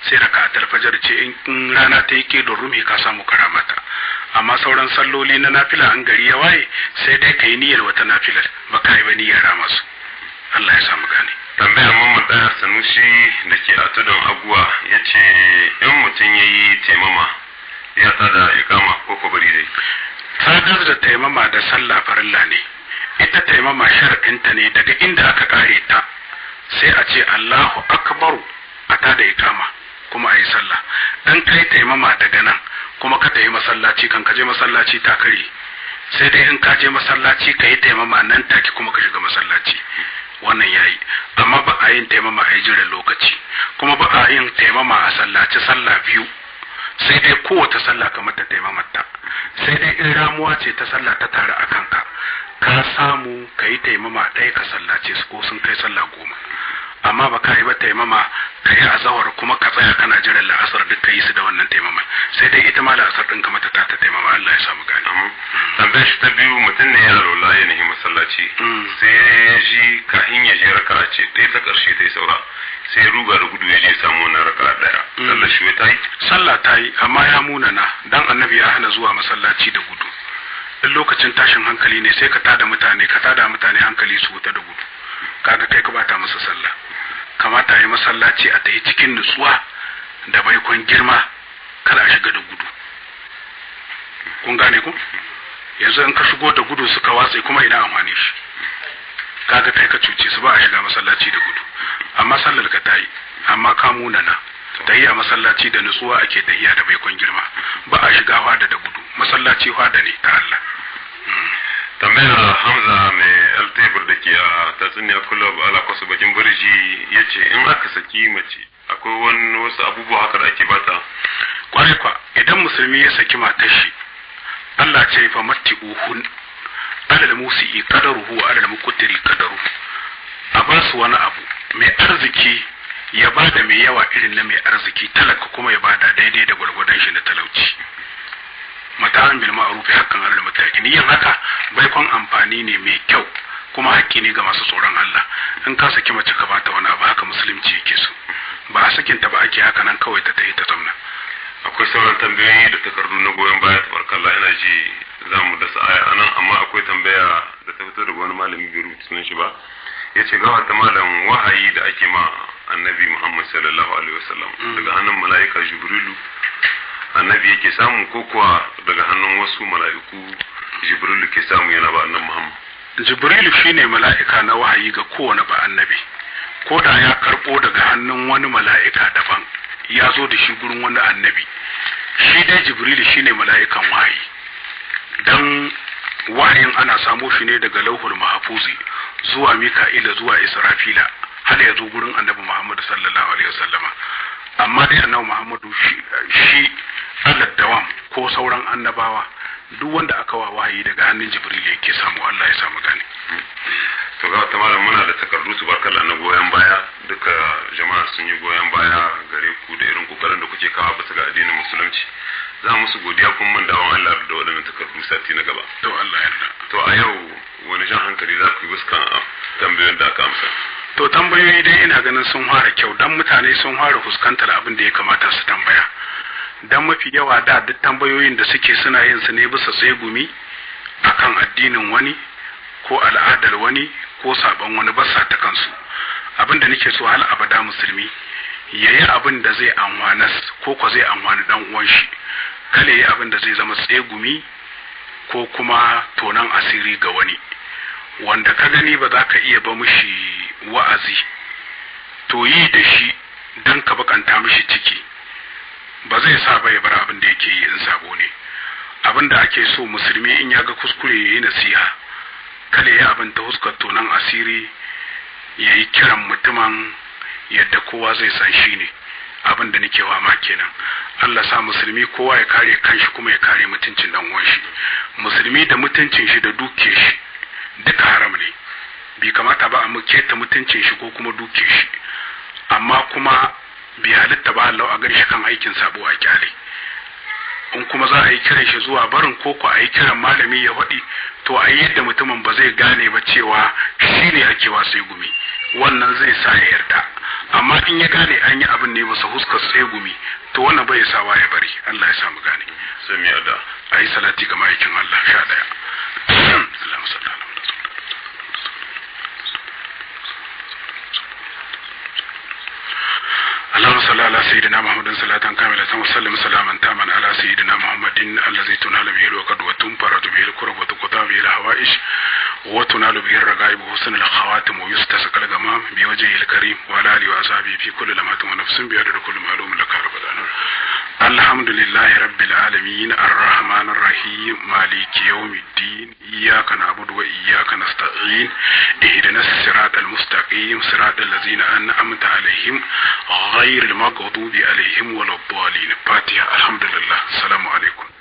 Sai raka'atul fajr ce in rana ta yi ke don rumi ka samu karamata. Amma sauran salloli na nafila in gari ya waye sai dai ka yi niyyar wata nafilar, baka yi ba niyyar rama su. Allah ya samu gane. Tambayar Mamman Ɗaya Sanusi da ke a tudun Aguwa ya ce in mutum ya yi taimama ya tada ikama ko ko bari dai? Sadar da taimama da sallah farilla ne. Ita taimama sharɗinta ne daga inda aka kare ta sai a ce Allahu akbaru a tada ikama kuma a yi sallah. Dan kai taimama daga nan kuma ka tafi masallaci, kan ka je masallaci ta kare. Sai dai in ka je masallaci ka yi taimama nan take kuma ka shiga masallaci, wannan yayi. Amma ba a yin taimama a yi jiran lokaci, kuma ba a yin taimama a sallaci sallah biyu, sai dai kowace sallah kamar ta taimamarta. Sai dai in ramuwa ce ta sallah ta tare a kanka, ka samu ka yi taimama ɗaya ka sallace su ko sun kai sallah 10. Amma ba ka yi ba taimama ka yi azahar kuma ka tsaya kana jiran la'asar, duk ka yi su da wannan taimama. Sai dai ita ma la'asar ɗin kamar ta ta taimama. Allah ya samu gane. Tambayar shi ta biyu, mutum ne ya lola ya nemi masallaci, sai ya ji kahin ya je raka'a ce ɗaya ta ƙarshe ta yi saura, sai ya ruga da gudu ya je samu wannan raka'a ɗaya. Sallar shi ta yi? Sallah ta yi, amma ya munana, dan annabi ya hana zuwa masallaci da gudu. In lokacin tashin hankali ne sai ka tada mutane, ka tada mutane hankali su wuta da gudu, kaga kai ka bata masa sallah. Kamata ya masallaci a tafi cikin nutsuwa da baikon girma, kada a shiga da gudu. Kun gane ku? Yanzu in ka shigo da gudu suka watse kuma ina amfani shi, kaga kai ka cuce su. Ba a shiga masallaci da gudu. Amma sallar ka tayi, amma ka munana. Tahiya masallaci da nutsuwa ake tahiya da baikon girma, ba a shiga hwada da gudu. Masallaci hwada ne ta Allah. Tambayar Hamza mai altebur da ke a tatsuniya club ala kwasu bakin birji ya ce in aka saki mace akwai wani wasu abubuwa haka da ake bata? Kwarai kwa, idan musulmi ya saki matar shi, Allah ce fa matti'uhun alal musi'i qadaruhu wa alal muqtiri qadaru. A ba su wani abu, mai arziki ya bada mai yawa irin na mai arziki, talaka kuma ya bada daidai da gwargwadon shi na talauci. Mata'an bil ma'ruf haqqan alal muttaqin. Yin haka baikon amfani ne mai kyau kuma haƙƙi ne ga masu tsoron Allah. In ka saki mace ka bata wani abu, haka musulunci yake so. Ba a sakin ta ba ake haka nan kawai ta tafi ta zauna. Akwai sauran tambayoyi da takardu na goyon baya, tabarkallah, ina ji za mu dasa aya anan. Amma akwai tambaya da ta fito daga wani malami bai rubuta sunan shi ba, ya ce ga wata malam, wahayi da ake ma annabi Muhammad sallallahu alaihi wasallam daga hannun mala'ika Jibrilu annabi yake samu, ko kuwa daga hannun wasu mala'iku Jibrilu ke samu yana ba annabi Muhammad? Jibrilu shine mala'ika na wahayi ga kowane ba annabi, ko da ya karbo daga hannun wani mala'ika daban ya zo da shi gurin wani annabi, shi dai Jibrilu shine mala'ikan wahayi. Dan wahayi Wahayin ana samo shi ne daga Lauhul Mahfuzi zuwa Mika'ila zuwa Israfila har ya zo gurin Annabi Muhammad sallallahu alaihi wasallama. Amma dai Annabi Muhammadu shi Allah dawam ko sauran annabawa duk wanda aka wa wahayi daga hannun Jibril yake samu. Allah ya samu gane. To ga wata malam, muna da takardu su barkalla na goyon baya, duka jama'a sun yi goyon baya gare ku da irin kokarin da kuke kawo bisa ga addinin musulunci. Za mu musu godiya kuma mun dawon Allah da waɗannan takardu sati na gaba. To Allah ya yarda. To a yau wani jan hankali za ku yi bisa tambayoyin da aka amsa? To tambayoyi dai ina ganin sun fara kyau, dan mutane sun fara fuskantar abin da ya kamata su tambaya. Dan mafi yawa da duk tambayoyin da suke suna yin su ne bisa tsegumi akan addinin wani ko al'adar wani ko sabon wani, basa ta kansu. Abin da nake so hal abada musulmi yayi abin da zai amfanas ko ko zai amfani dan uwan shi, kale yayi abin da zai zama tsegumi ko kuma tonan asiri ga wani. Wanda ka gani ba za ka iya ba mishi wa'azi, to yi da shi dan ka bakanta mishi ciki ba zai sa ba ya bar abin da yake yi in sabo ne. Abin da ake so musulmi in ya ga kuskure yayi nasiha, kada ya abin ta huskar tonan asiri, ya yi kiran mutumin yadda kowa zai san shi ne. Abin da nake wa ma kenan. Allah sa musulmi kowa ya kare kanshi kuma ya kare mutuncin dan uwan shi. Musulmi da mutuncin shi da duke shi duka haram ne, bai kamata ba a mu keta mutuncin shi ko kuma duke shi, amma kuma bai halitta ba Allah a gari shi kan aikin sabo a kyale. In kuma za a yi kiran shi zuwa barin koko a yi kiran malami ya faɗi, to a yi yadda mutumin ba zai gane ba cewa shi ne ake wa sai gumi, wannan zai sa ya yarda. Amma in ya gane an yi abin ne bisa huskar sai gumi, to wannan bai sa wa ya bari. Allah ya sa mu gane. Sai mu yarda. A yi salati ga ma'aikin Allah 11. Allahumma salli ala اللهم صل على سيدنا محمد صلاة كاملة وسلم سلاما تاما على سيدنا محمد الذي تنال به الوقد وتنفرج به الكرب وتقضى به الحوائج وتنال به الرغائب وحسن الخواتم ويستسقى الغمام بوجهه الكريم وعلى آله وأصحابه في كل لمحة ونفس بعدد كل معلوم لك رب العالمين. الحمد لله رب العالمين الرحمن الرحيم مالك يوم الدين إياك نعبد وإياك نستعين اهدنا الصراط المستقيم صراط الذين أنعمت عليهم غير المغضوب عليهم ولا الضالين. فاتحة. الحمد لله. السلام عليكم.